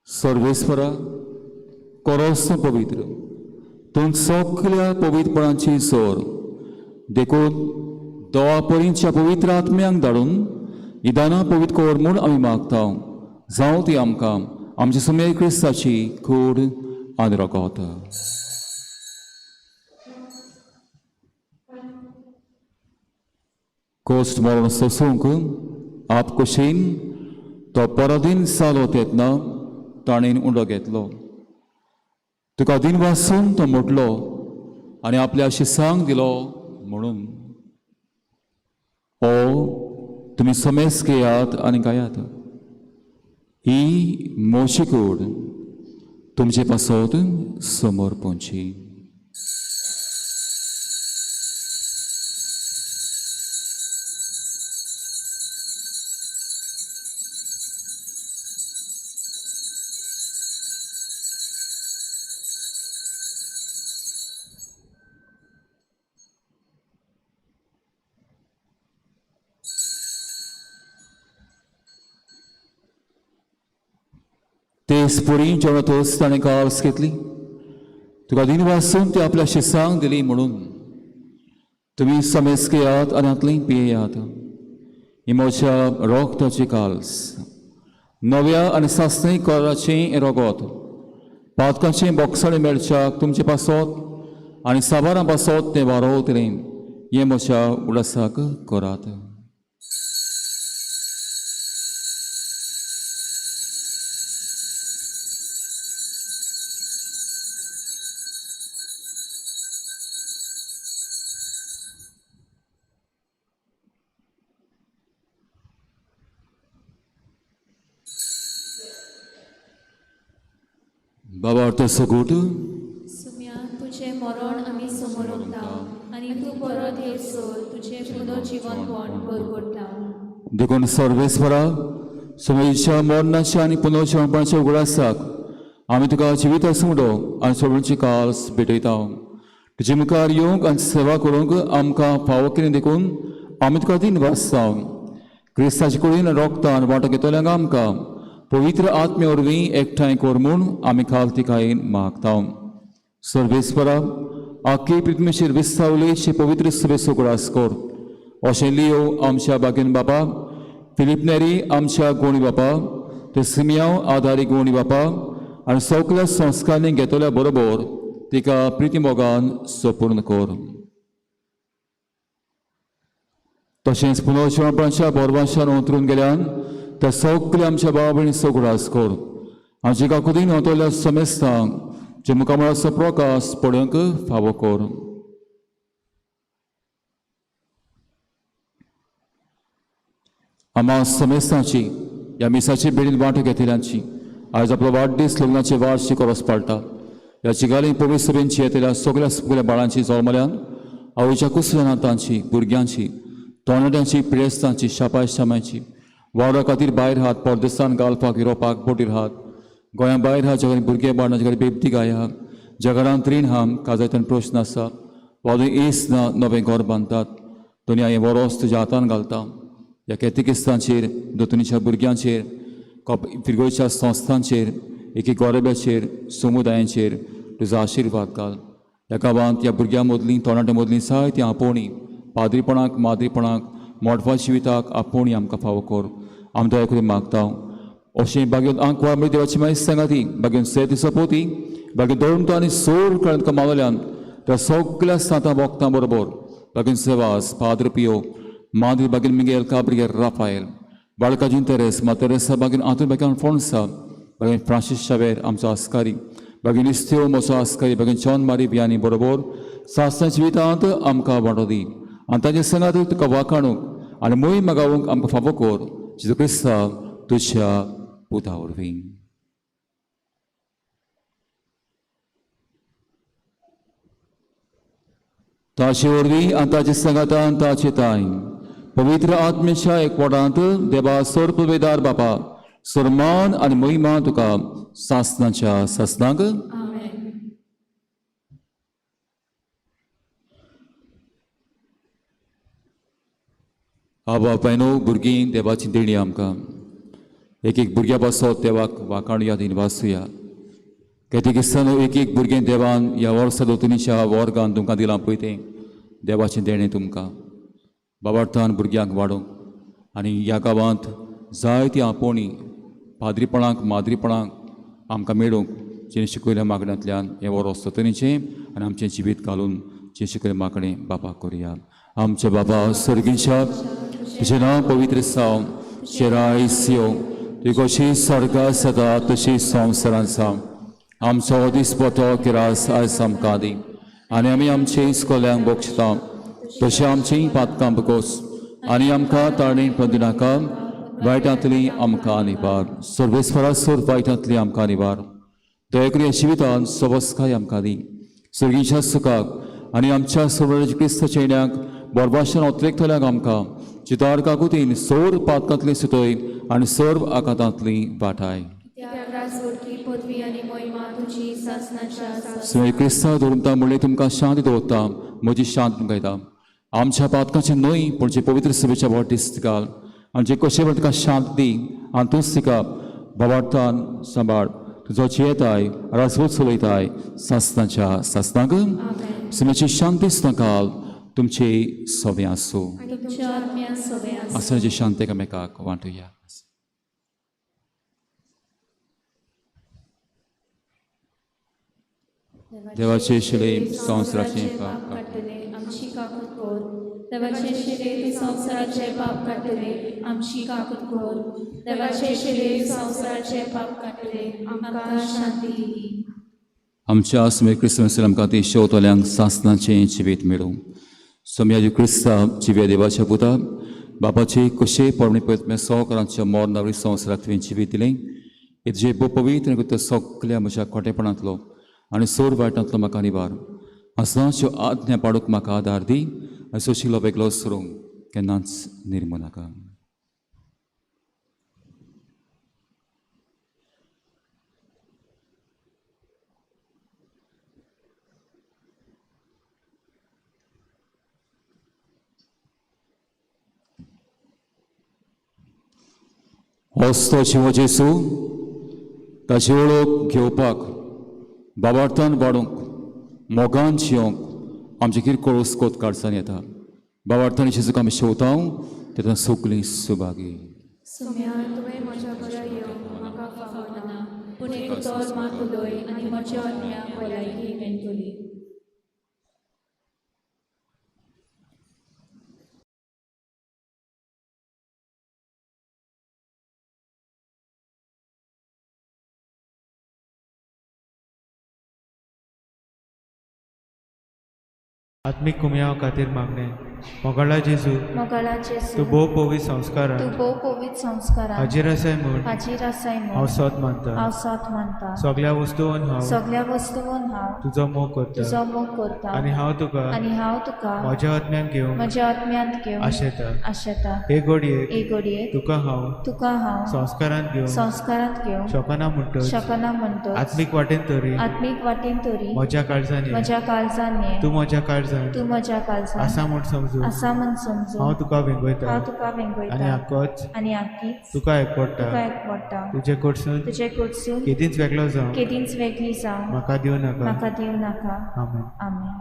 सर्वेस्परा कोरोस पवित्र तूं सगल्या पवित्रपणाची सोर, देखून दोवा परींच्या पवित्र आत्म्यांक धाडून इदानां पवित्र कर म्हूण आमी मागता. जावं ती आमकां आमच्या सुमेर क्रिस्ताची कूड आनी रगत. कोस्ट मरण सोसूंक आप कुशीन तो पराधीन जालो तेन्ना ताणें उंडो घेतलो. तुका दिन वासून तो म्हटलो आनी आपल्या शिसांक दिलो म्हणून, ओ तुमी समेस घेयात आनी गायात, ही मोशी कूड तुमचे पासत समोर पोंची. तेच पुरी जेवणातच ताणें काल्स घेतली, तुका दिन वासून ती आपल्या शिसांक दिली म्हणून, तुमी समेस घेयात आनी हातली पियेयात. ही म्हज्या रोगताची काल्स, नव्या आनी सासणी कराचें रोगत, पातकाचें बोगसाणें मेळच्याक तुमचे पासत आनी साबारां पासत तें वारोवतलें. हें म्हज्या उडासाक करात. बाबा अर्थ सगूट सुम्या तुजें मरण आमी समोर आनी तूं परत येसर तुजें पुनर्जीवनपण बरगडटा. देखून सर्वेस्परा सुमेच्या मरणाच्या आनी पुनर्जीवनपणाच्या उगडासाक आमी तुका जिवीत आसूं आनी सोडूची कास भेटयता. तुजे मुखार येवंक आनी सेवा करूंक आमकां फावो केली देखून आमी तुका दिन वाचता. क्रिस्ताचे कुडीन रोगतान वांटो घेतल्यांक आमकां पवित्र आत्म्या वरवीं एकठांय कर म्हूण आमी खालतिकायेन मागता. सर्वेस्परा आख्खी पृथ्वीचेर विस्तावलेचे पवित्र सभेचो उगडास कर. अशें लियो आमच्या बागेन बापा, फिलीप नेरी आमच्या गोणी बापा, ते सिमियांव आदारी गोणी बापा आनी सगल्या संस्कारांनी घेतल्या बरोबर तिका प्रिती मोगान सपूर्ण कर. तशेंच पुनर्जीवनाच्या बोरवाशान अंतरून गेल्यान त्या सगल्या आमच्या भाव भयणीचो उगडास कर. आमचे काकुतीन वतल्या समेस्तांक जे मुखामळाचो प्रकाश पळोवंक फावो कर. आम्हा समेस्तांची ह्या मिसाची बेडीन वांटो घेतल्यांची आयज आपलो वाडदीस लग्नाचे वार्षिक रोस पाळटा. ह्या चिगाली पवित्र सभेंची येतल्या सगळ्या सगळ्या बाळांची जल्मल्यान आवयच्या कुसल्या भुरग्यांची तोणाट्यांची पिडेस्तांची शापाय शामांची वावरा खातीर भायर हात परदेसान गालपाक युरोपाक बोटीर हात गोंया भायर हा जगान भुरगे बाळां जगान बेबदी गाय आहा जगरांत रीण हा काजायतन प्रश्न आसा वादूय एस ना नवें घर बांदतात दोनी हें वरोस तुज्या हातान घालता. ह्या कॅथलिकिस्तांचेर दोतोनीच्या भुरग्यांचेर फिरगोयच्या संस्थांचेर एके गोरब्याचेर समुदायांचेर तुजो आशिर्वाद घाल. ह्या गांवांत ह्या भुरग्यां मदलीं तोणाट्यां मदलीं जायतीं आपोवणी पाद्रीपणाक माद्रीपणाक मोडफा जिविताक आपोवणी आमकां फावो कर. आम दया करून मागता. अशें बागेन आंकवार म्हणजे देवाची मागीर सांगा ती बागेन से दिसा पोती बागेन दवरून आनी सोर कळ्ळें तुका मावल्यान त्या सगल्या सांतां वखदां बरोबर बागेन सेवास पाद्र पियो माद्री बागेन मिगेल काब्रियल राफायल बाळकाजीन तेरेस मा तेरेसा बागेन आंतून बागेन अल्फोन्सा बागेन फ्रांसीस शावेर आमचो आस्कारी बागेन इस्त्यो म्हजो आस्कारी बागेन जॉन मारी बियानी बरोबर सासणा जिवितांत आमकां वांटो दी आनी ताचे संगात तुका वाखाणूंक आनी मोही मागावंक आमकां फावो कर. जेजू क्रिस्ता तुज्या पुता वरवीं. ताचे वरवीं आनी ताचे सांगातान ताचे ताय पवित्र आत्मेच्या एकवटांत देवा सोर्पवेदार बापा सरमान आनी महिमा तुका सासनाच्या सासनाक. आबा बायनो भुरगीं देवाची देणी आमकां एक एक भुरग्या पासत देवाक वाखाणुया दिनवासुया. कॅथलिकिस्तानो एक एक भुरगें देवान ह्या वर्सा दोतोनीच्या वर्गान तुमकां दिलां पळय तें देवाचें देणें तुमकां बाबार्थान भुरग्यांक वाडोवंक आनी ह्या गांवांत जायती आपोवणी पाद्रीपणाक माद्रीपणाक आमकां मेळूंक जेणे शिकयल्या मागण्यांतल्यान हें वरोस दोतोनीचें आनी आमचें जिवीत घालून जें शिकयलें मागणें बापाक करुया. आमच्या बाबा सर्गीच्या तुजें नांव पवित्र जावं, तुजें रायस येवं, तुजी कशी स्वर्गात जाता तशी संवसारांत जावं. आमचो दिसपटो किरास आयज आमकां दी आनी आमी आमचे इस्कोल्यांक बक्षता तशें आमचीं पातकां बकोस आनी आमकां ताणी नाका वायटांतली आमकां निवार. सर्वेस्परा सोर वायटांतली आमकां निवार. दया जिवितान सबस्काय आमकां दी सर्गीच्या सुखाक आनी आमच्या सर्व क्रिस्ताच्या येण्याक बोरभाशेन अत्रेकतल्यांक आमकां चितार काकुतीन सोर पातकांतली सुतय आनी सर्व आकांतांतली वाटाय. क्रिस्ता धरुंता म्हणलें तुमकां शांती दवरता म्हजी शांत तुमकां दिता. आमच्या पातकांचे न्हय पूण जे पवित्र सभेच्या बोटीस घाल आनी जे कशें म्हण तुका शांत दी आनी तूंच तिका बाबार्थान सांबाळ. तुजो जियेताय राजवत चलयताय सासनाच्या सासनाक. समेची शांती घाल तुमचे सवे आसूं. आसनाची शांती एकामेकाक वांटुया. देवाचे शिले संवसाराचें पाप काडटले आमची काकूत कर. देवाचे शिले तूं संवसाराचें पाप काडटले आमची काकूत कर. देवाचे शिले संवसाराचें पाप काडटले आमकां शांती दी. आमच्या समे क्रिस्तमस आमकां ती शेवतल्यांक सासनाचें जिवीत मेळूं. सोमया क्रिस्ता जिव्या देवाच्या पुता बापाचे कशे परमणी पळयत सवकारांच्या मरणावरी संवसाराक तुवें जिवीत दिलें. तुजें भोव पवित्र सगल्या म्हज्या खोटेपणांतलो आनी सोर वायटांतलो म्हाका निवार. आसनाच्यो आज्ञा पाडूंक म्हाका आदार दी आनी सोशिल्लो वेगळो सरूंक केन्नाच निर्मू नाका. हस्तो शिव जेसू ताची वळख घेवपाक, बाबार्थान वाडूंक, मोगान जियोंक आमचे किरकोळ उस्कोत काडसान येता. बाबार्थान जेजूक आमी शेवता तेतून सगळीं सुभागी. सोम्या, तुवें म्हज्या घरा येवंक म्हाका फावना, पूण एक उतर मात उलय आनी म्हज्या आत्म्याक भलायकी मेळटली. आत्मीक कुमयाव खातीर मागणें. मोगाळा जेजू, मोगाळा जेजू, तूं भोव पवित्र संस्कारान तूं भोव पवित्र संस्कारान हाजीर आसाय म्हूण हाजीर आसाय म्हूण हांव सोत मानता. हांव सोत मानता. सगल्या वस्तून हांव सगल्या वस्तून हांव तुजो मोग करता तुजो मोग करता आनी हांव तुका आनी हांव तुका म्हज्या आत्म्यान घेवंक म्हज्या आत्म्यांत घेवंक आशेता. आशेता. हे घडयेक हे घडयेक तुका हांव तुका हांव संस्कारांत घेवंक संस्कारांत घेवंक शकना म्हणटच शकना म्हणटच आत्मीक वाटेन तरी आत्मीक वाटेन तरी म्हज्या काळजान ये. म्हज्या काळजान ये. तूं म्हज्या काळजान तूं म्हज्या काळजान आसा म्हूण समजून आसा म्हूण समजून हांव तुका वेंगयता हांव तुका वेंगयता आनी आकोच आनी आकीच तुका एकवडटा. तुका एकवडटा. तुजे कडसून तुजे कडसून केदींच वेगळो जावं केदींच वेगळी जावं म्हाका दिवं नाका. म्हाका दिवं नाका. आमेन. आमेन.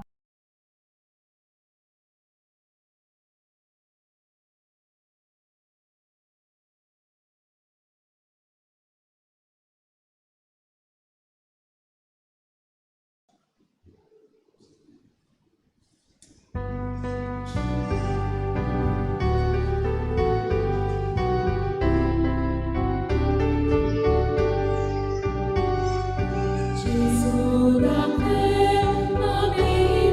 Gesù da te, amico.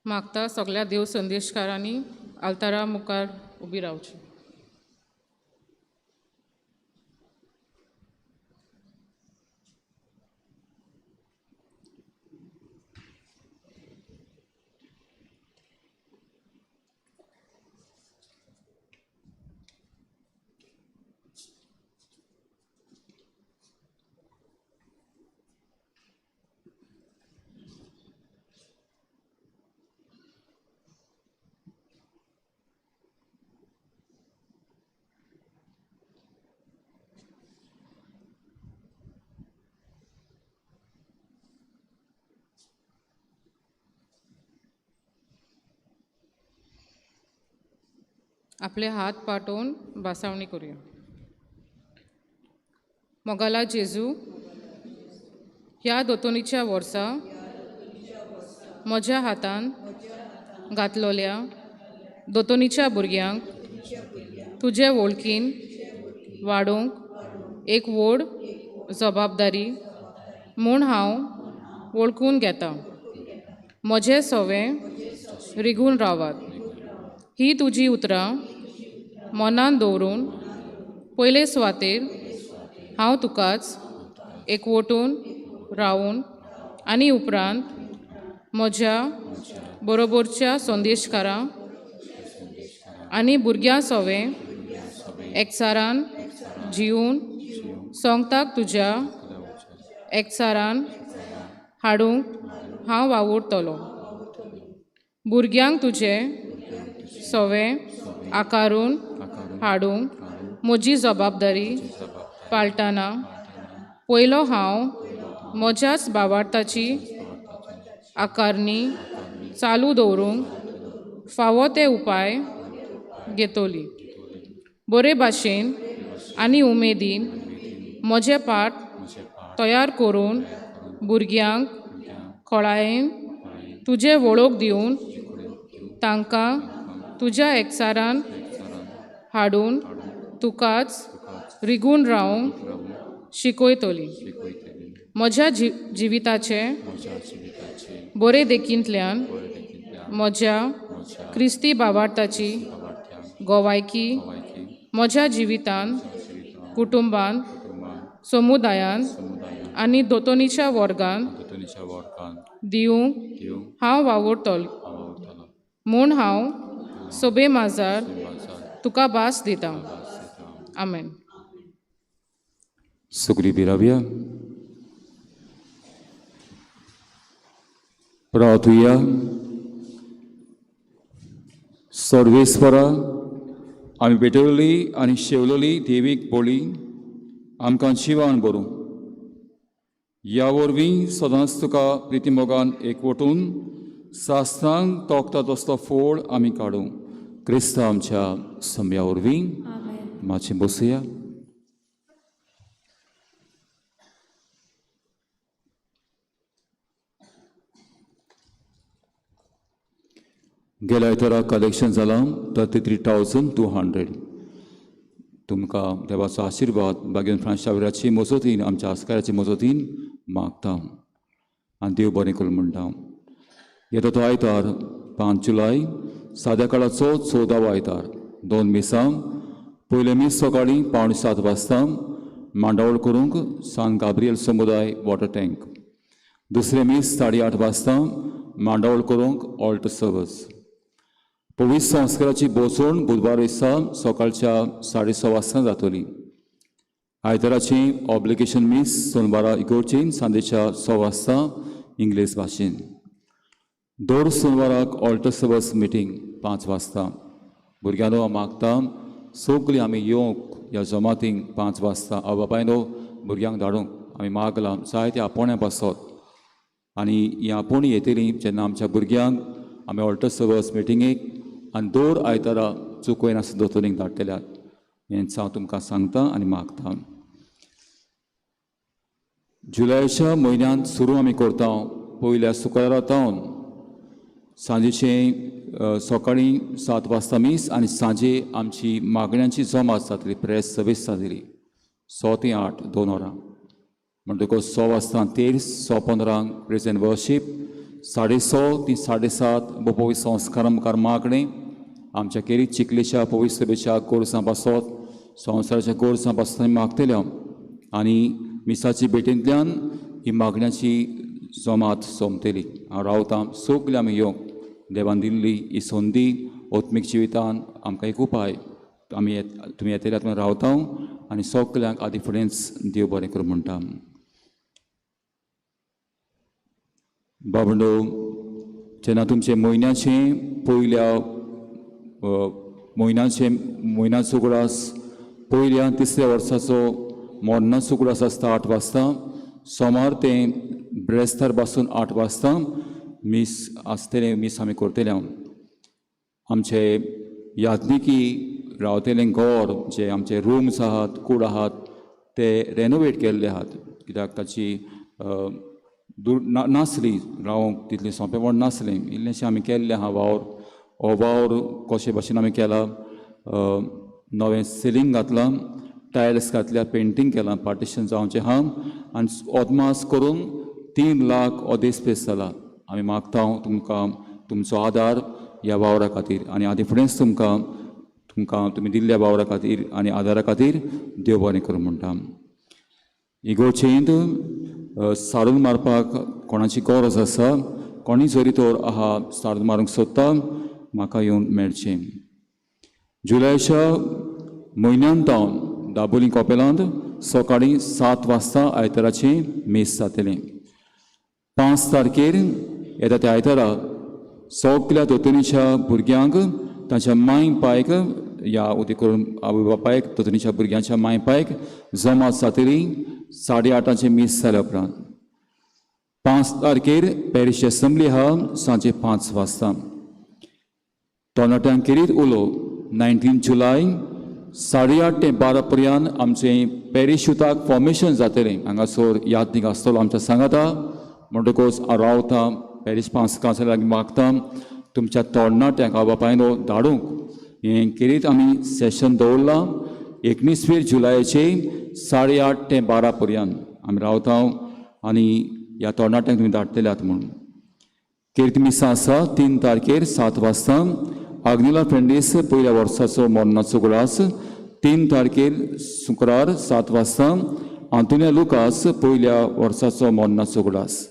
मागता सगळ्या देव संदेशकारांनी आल्तारा मुखार उबी रावची. आपले हात पाठोवन भासावणी करूया. मोगाला जेजू, ह्या दोतोनीच्या वर्सा म्हज्या हातान घातलोल्या दोतोनीच्या भुरग्यांक तुजे वळखीन वाडोवंक एक व्हड जबाबदारी म्हूण हांव वळखून घेता. म्हजें सवें रिगून रावात ही तुजी उतरां मनान दवरून पयले सुवातेर हांव तुकाच एकवटून रावून आनी उपरांत म्हज्या बरोबरच्या संदेशकारां आनी भुरग्यां सवें एकचारान जिवन सोंगताक तुज्या एकचारान हाडूंक हांव वावुरतलो. भुरग्यांक तुजें सवें आकारून हाडूंक म्हजी जबाबदारी पाळटना पयलो हांव म्हज्याच बावार्थाची आकारणी चालू दवरूंक फावो ते उपाय घेतली. बरे भाशेन आनी उमेदीन म्हजें पाठ तयार करून भुरग्यांक खोळायेन तुजें वळख दिवन तांकां तुज्या एकचारान हाडून तुकाच रिगून रावंक शिकयतली. म्हज्या जिविताचे बरे देखींतल्यान म्हज्या क्रिस्ती भावार्थाची गोवायकी म्हज्या जिवितान, कुटुंबान, समुदायान आनी दोतोनीच्या वर्गान दिवंक हांव वावुरतलो म्हूण हांव सोबे माजार तुका भास दिता. आमेन. सुग्री बिरावया. प्रार्थुया. सर्वेस्परा, आमी पेटवली आनी शेवलोली देवीक बोली आमकां जिवान बरूं. ह्या वरवीं सदांच तुका प्रितीमोगान एकवटून सास्त्रांक तोखता तसलो फोड आमी काडूं. क्रिस्तांव आमच्या सम्या वरवीं. मातशें बसया. गेल्या आयतारा कलेक्शन जालां 33,200. तुमकां देवाचो आशिर्वाद बागेन फ्रांस शावराची मजतीन आमच्या आस्काराची मजतीन मागता आनी देव बरें करूं म्हणटा. येता तो आयतार 5 जुलय साद्या काळाचो 14वो आयतार, 2 मिसां. पयलें मीस सकाळीं 6:45 वाजता मांडावळ करूंक सान गाब्रियल समुदाय वॉटर टँक. दुसरें मीस 8:30 वाजता मांडावळ करूंक ऑल्ट सर्वस. पवित्र संस्काराची बोसवण बुधवार दिसा सकाळच्या 6:30 वाजता जातली. आयताराची ऑब्लिगेशन मीस सोनवारा इगोर्चीन सांजेच्या 6 वाजता इंग्लीश भाशेन. दर सोनवाराक ऑल्टर सर्वस मिटींग 5 वाजता. भुरग्यांनो मागता सगळीं आमी येवंक ह्या जमातींक 5 वाजता. आवय बापायनो भुरग्यांक धाडूंक आमी मागलां जायते आपोवण्या पासत आनी ही आपोवणी येतली जेन्ना आमच्या भुरग्यांक आमी ऑल्टर सर्वस मिटिंगेक आनी दर आयतारा चुकयनासतना दोतोरींक धाडटल्यात हेंच हांव तुमकां सांगता आनी मागता. जुलयाच्या म्हयन्यांत सुरू आमी करता पयल्या शुक्रारा तावन सांजेचें सकाळीं 7 वाजता मीस आनी सांजे आमची मागण्यांची जमात जातली, प्रेस सर्वीस जातली 6 ते 8, 2 वरां. म्हणटकच 6 वाजता तेर, 6:15 प्रेज एंड वर्शीप, साडे स ती 7:30 पवित्र संस्कारा मुखार मागणें आमच्या केरीत चिखलेच्या पवित्र सभेच्या गोरसां पासत संवसाराच्या गोरसां पासत आमी मागतले आनी मिसाची भेटींतल्यान ही मागण्याची जमात सोंपतली. हांव रावतां सगळीं आमी येवंक देवान दिल्ली ही संदी आत्मीक जिवितान आमकां एक उपाय आमी तुमी येतले तुमी रावता आनी सगल्यांक आदी फुडेंच देव बरें करूं म्हणटा. बाबंडो जेन्ना तुमचे म्हयन्याचें पयल्या म्हयन्याचे म्हयन्याचो उगडास पयल्या तिसऱ्या वर्साचो मरणाचो उगडास आसता 8 वाजता सोमार तें ब्रेस्तार बासून 8 वाजता मीस आसतलें मीस आमी करतले. आमचे याज्ञिकी रावतलें घर जे आमचे रुम्स आहात कूड आहात ते रेनोवेट केल्ले आहात कित्याक ताची नासली रावंक तितलें सोंपेपण नासलें इल्लेंशें आमी केल्लें आहा वावर हो वावर कशे भाशेन आमी केला नवें सिलींग घातलां टायल्स घातल्या पेंटींग केलां पार्टिशन जावचें आहा आनी अदमास करून 3 लाख अदेस पेस जाला. आमी मागता तुमकां तुमचो आदार ह्या वावरा खातीर आनी आदी फुडेंच तुमकां तुमकां तुमी दिल्ल्या वावरा खातीर आनी आदारा खातीर देव बरें करूं म्हणटा. इगोर्जेंत सारून मारपाक कोणाची गरज आसा कोणी जरी तर आहा सारून मारूंक सोदता म्हाका येवन मेळचें. जुलयच्या म्हयन्यांत तावन दाबोली कॉपेलांत सकाळीं 7 वाजता आयताराचें मीस जातलें. 5 तारखेर येता त्या आयतारा सगल्या दोतोनीच्या भुरग्यांक तांच्या माय पायक ह्या उदीक करून आवय बापायक दोतोनीच्या भुरग्यांच्या माय पायक जमात जातली 8:30 मीस जाल्या उपरांत. 5 तारखेर पॅरिश एसेंब्ली आहा सांजे 5 वाजता. तरणाट्यांक केरीत उलो 19 जुलय 8:30 ते 12 पर्यंत आमचें पॅरिश युथाक फॉर्मेशन जातलें. हांगासर यादनीक आसतलो आमच्या सांगाता म्हणटकूच हांव रावता पॅरिश पांच कावन्सिला लागीं मागता तुमच्या तरणाट्यांक आवय बापायनो धाडूंक हें केरीत आमी सेशन दवरलां 19 जुलयाचे 8:30 ते 12 पर्यंत आमी रावता आनी ह्या तरणाट्यांक तुमी धाडटल्यात म्हूण. केरीत मिसां आसा 3 तारखेर 7 वाजता आग्नेला फेर्नांडीस पयल्या वर्साचो मरणाचो उगडास 3 तारखेर शुक्रार 7 वाजता आंतोनिया लुकास पयल्या वर्साचो मरणाचो उगडास.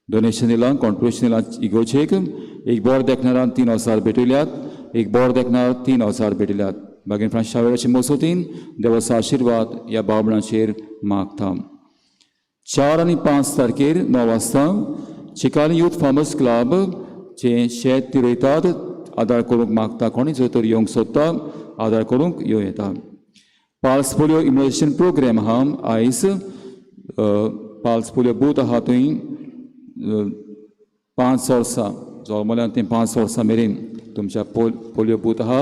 डोनेशन दिलां कॉन्ट्रिब्युशन दिलां इगोर्जेक एक बोर देखणारान 3000 भेटयल्यात एक बोर देखणार 3000 भेटयल्यात. बागीन फ्रांस शावेराचे मोसोतीन देवाचो आशिर्वाद ह्या भावणाचेर मागता. 4 आनी 5 तारखेर 9 वाजता चिकाली यूथ फार्मर्स क्लब जे शेत ती रोयतात आदार करूंक मागता कोणी जर तर येवंक सोदता आदार करूंक येवं येता. पाल्स पोलियो इम्युनायझेशन प्रोग्राम आहा आयज पाल्स पोलियो बूथ आहा थंय 5 वर्सां जल्मल्यान तें 5 वर्सां मेरेन तुमच्या पोलियो बूथ आहा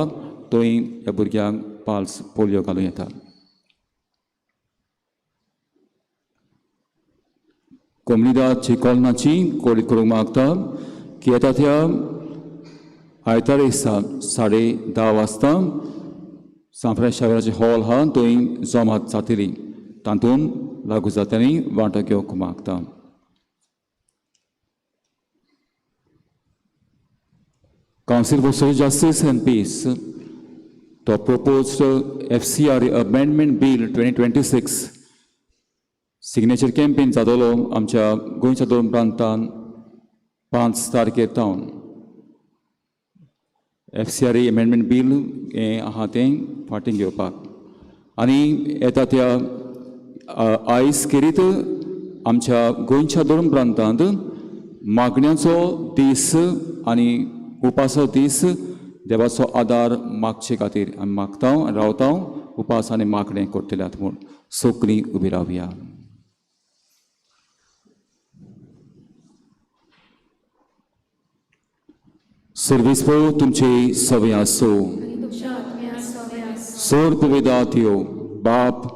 थंय ह्या भुरग्यांक पाल्स पोलियो घालूं येता. कोमनिदाद चिकोलनाची कोळी करूंक मागता की येता त्या आयतारा दिसा 10:30 वाजता सांफ्राय शावेराचे हॉल आहा थंय जमात जातली तातूंत लागू जात्यांनी वांटो घेवंक मागता. Council for Social Justice and Peace तो proposed FCRA Amendment Bill 2026 signature campaign जातलो आमच्या गोंयच्या दोन प्रांतान 5 तारखेर तावन. FCRA Amendment Bill हें आहा तें फाटीं घेवपाक आनी येता त्या आयज खेरीत आमच्या गोंयच्या दोन प्रांतांत मागण्याचो दीस आनी उपासो दीस देवाचो आदार मागचे खातीर आमी मागता आनी रावता उपास आनी मागणें करतल्यात म्हूण सगळीं उबी रावया. सर्वीस पळोव तुमचे सवे आसूं. सोर पविदात यो बाप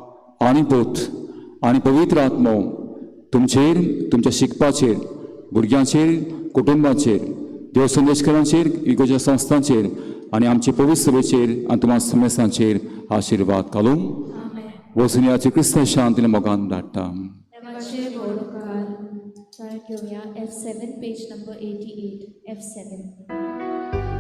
आनी पूत आनी पवित्र आत्मो तुमचेर तुमच्या शिकपाचेर भुरग्यांचेर कुटुंबाचेर देव संदेशकरांचेर इगोच्या संस्थांचेर आनी आमचे पवित्र सभेचेर आनी तुमच्या समेसांचेर आशिर्वाद घालूं. वचून क्रिस्त शांतीन मोगान धाडटा. घेवया F7, page number 88, F7.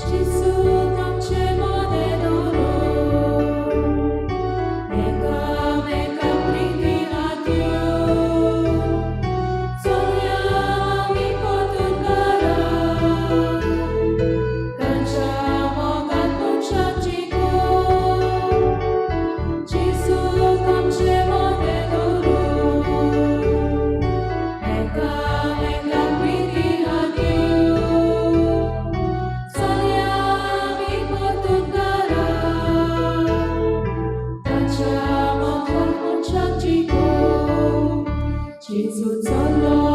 जेजूक आमचे मदें दवरून एकामेका प्रितीन हात दिवन चलया आमी परतून घरा तांच्या मोगान मनशाक जिखून जेजूक आमचे मदें दवरून एकामेका प्रितीन हात दिवन चलया आमी परतून घरा ताच्या मोगान मनशाक जिखून जेजू चल्लो.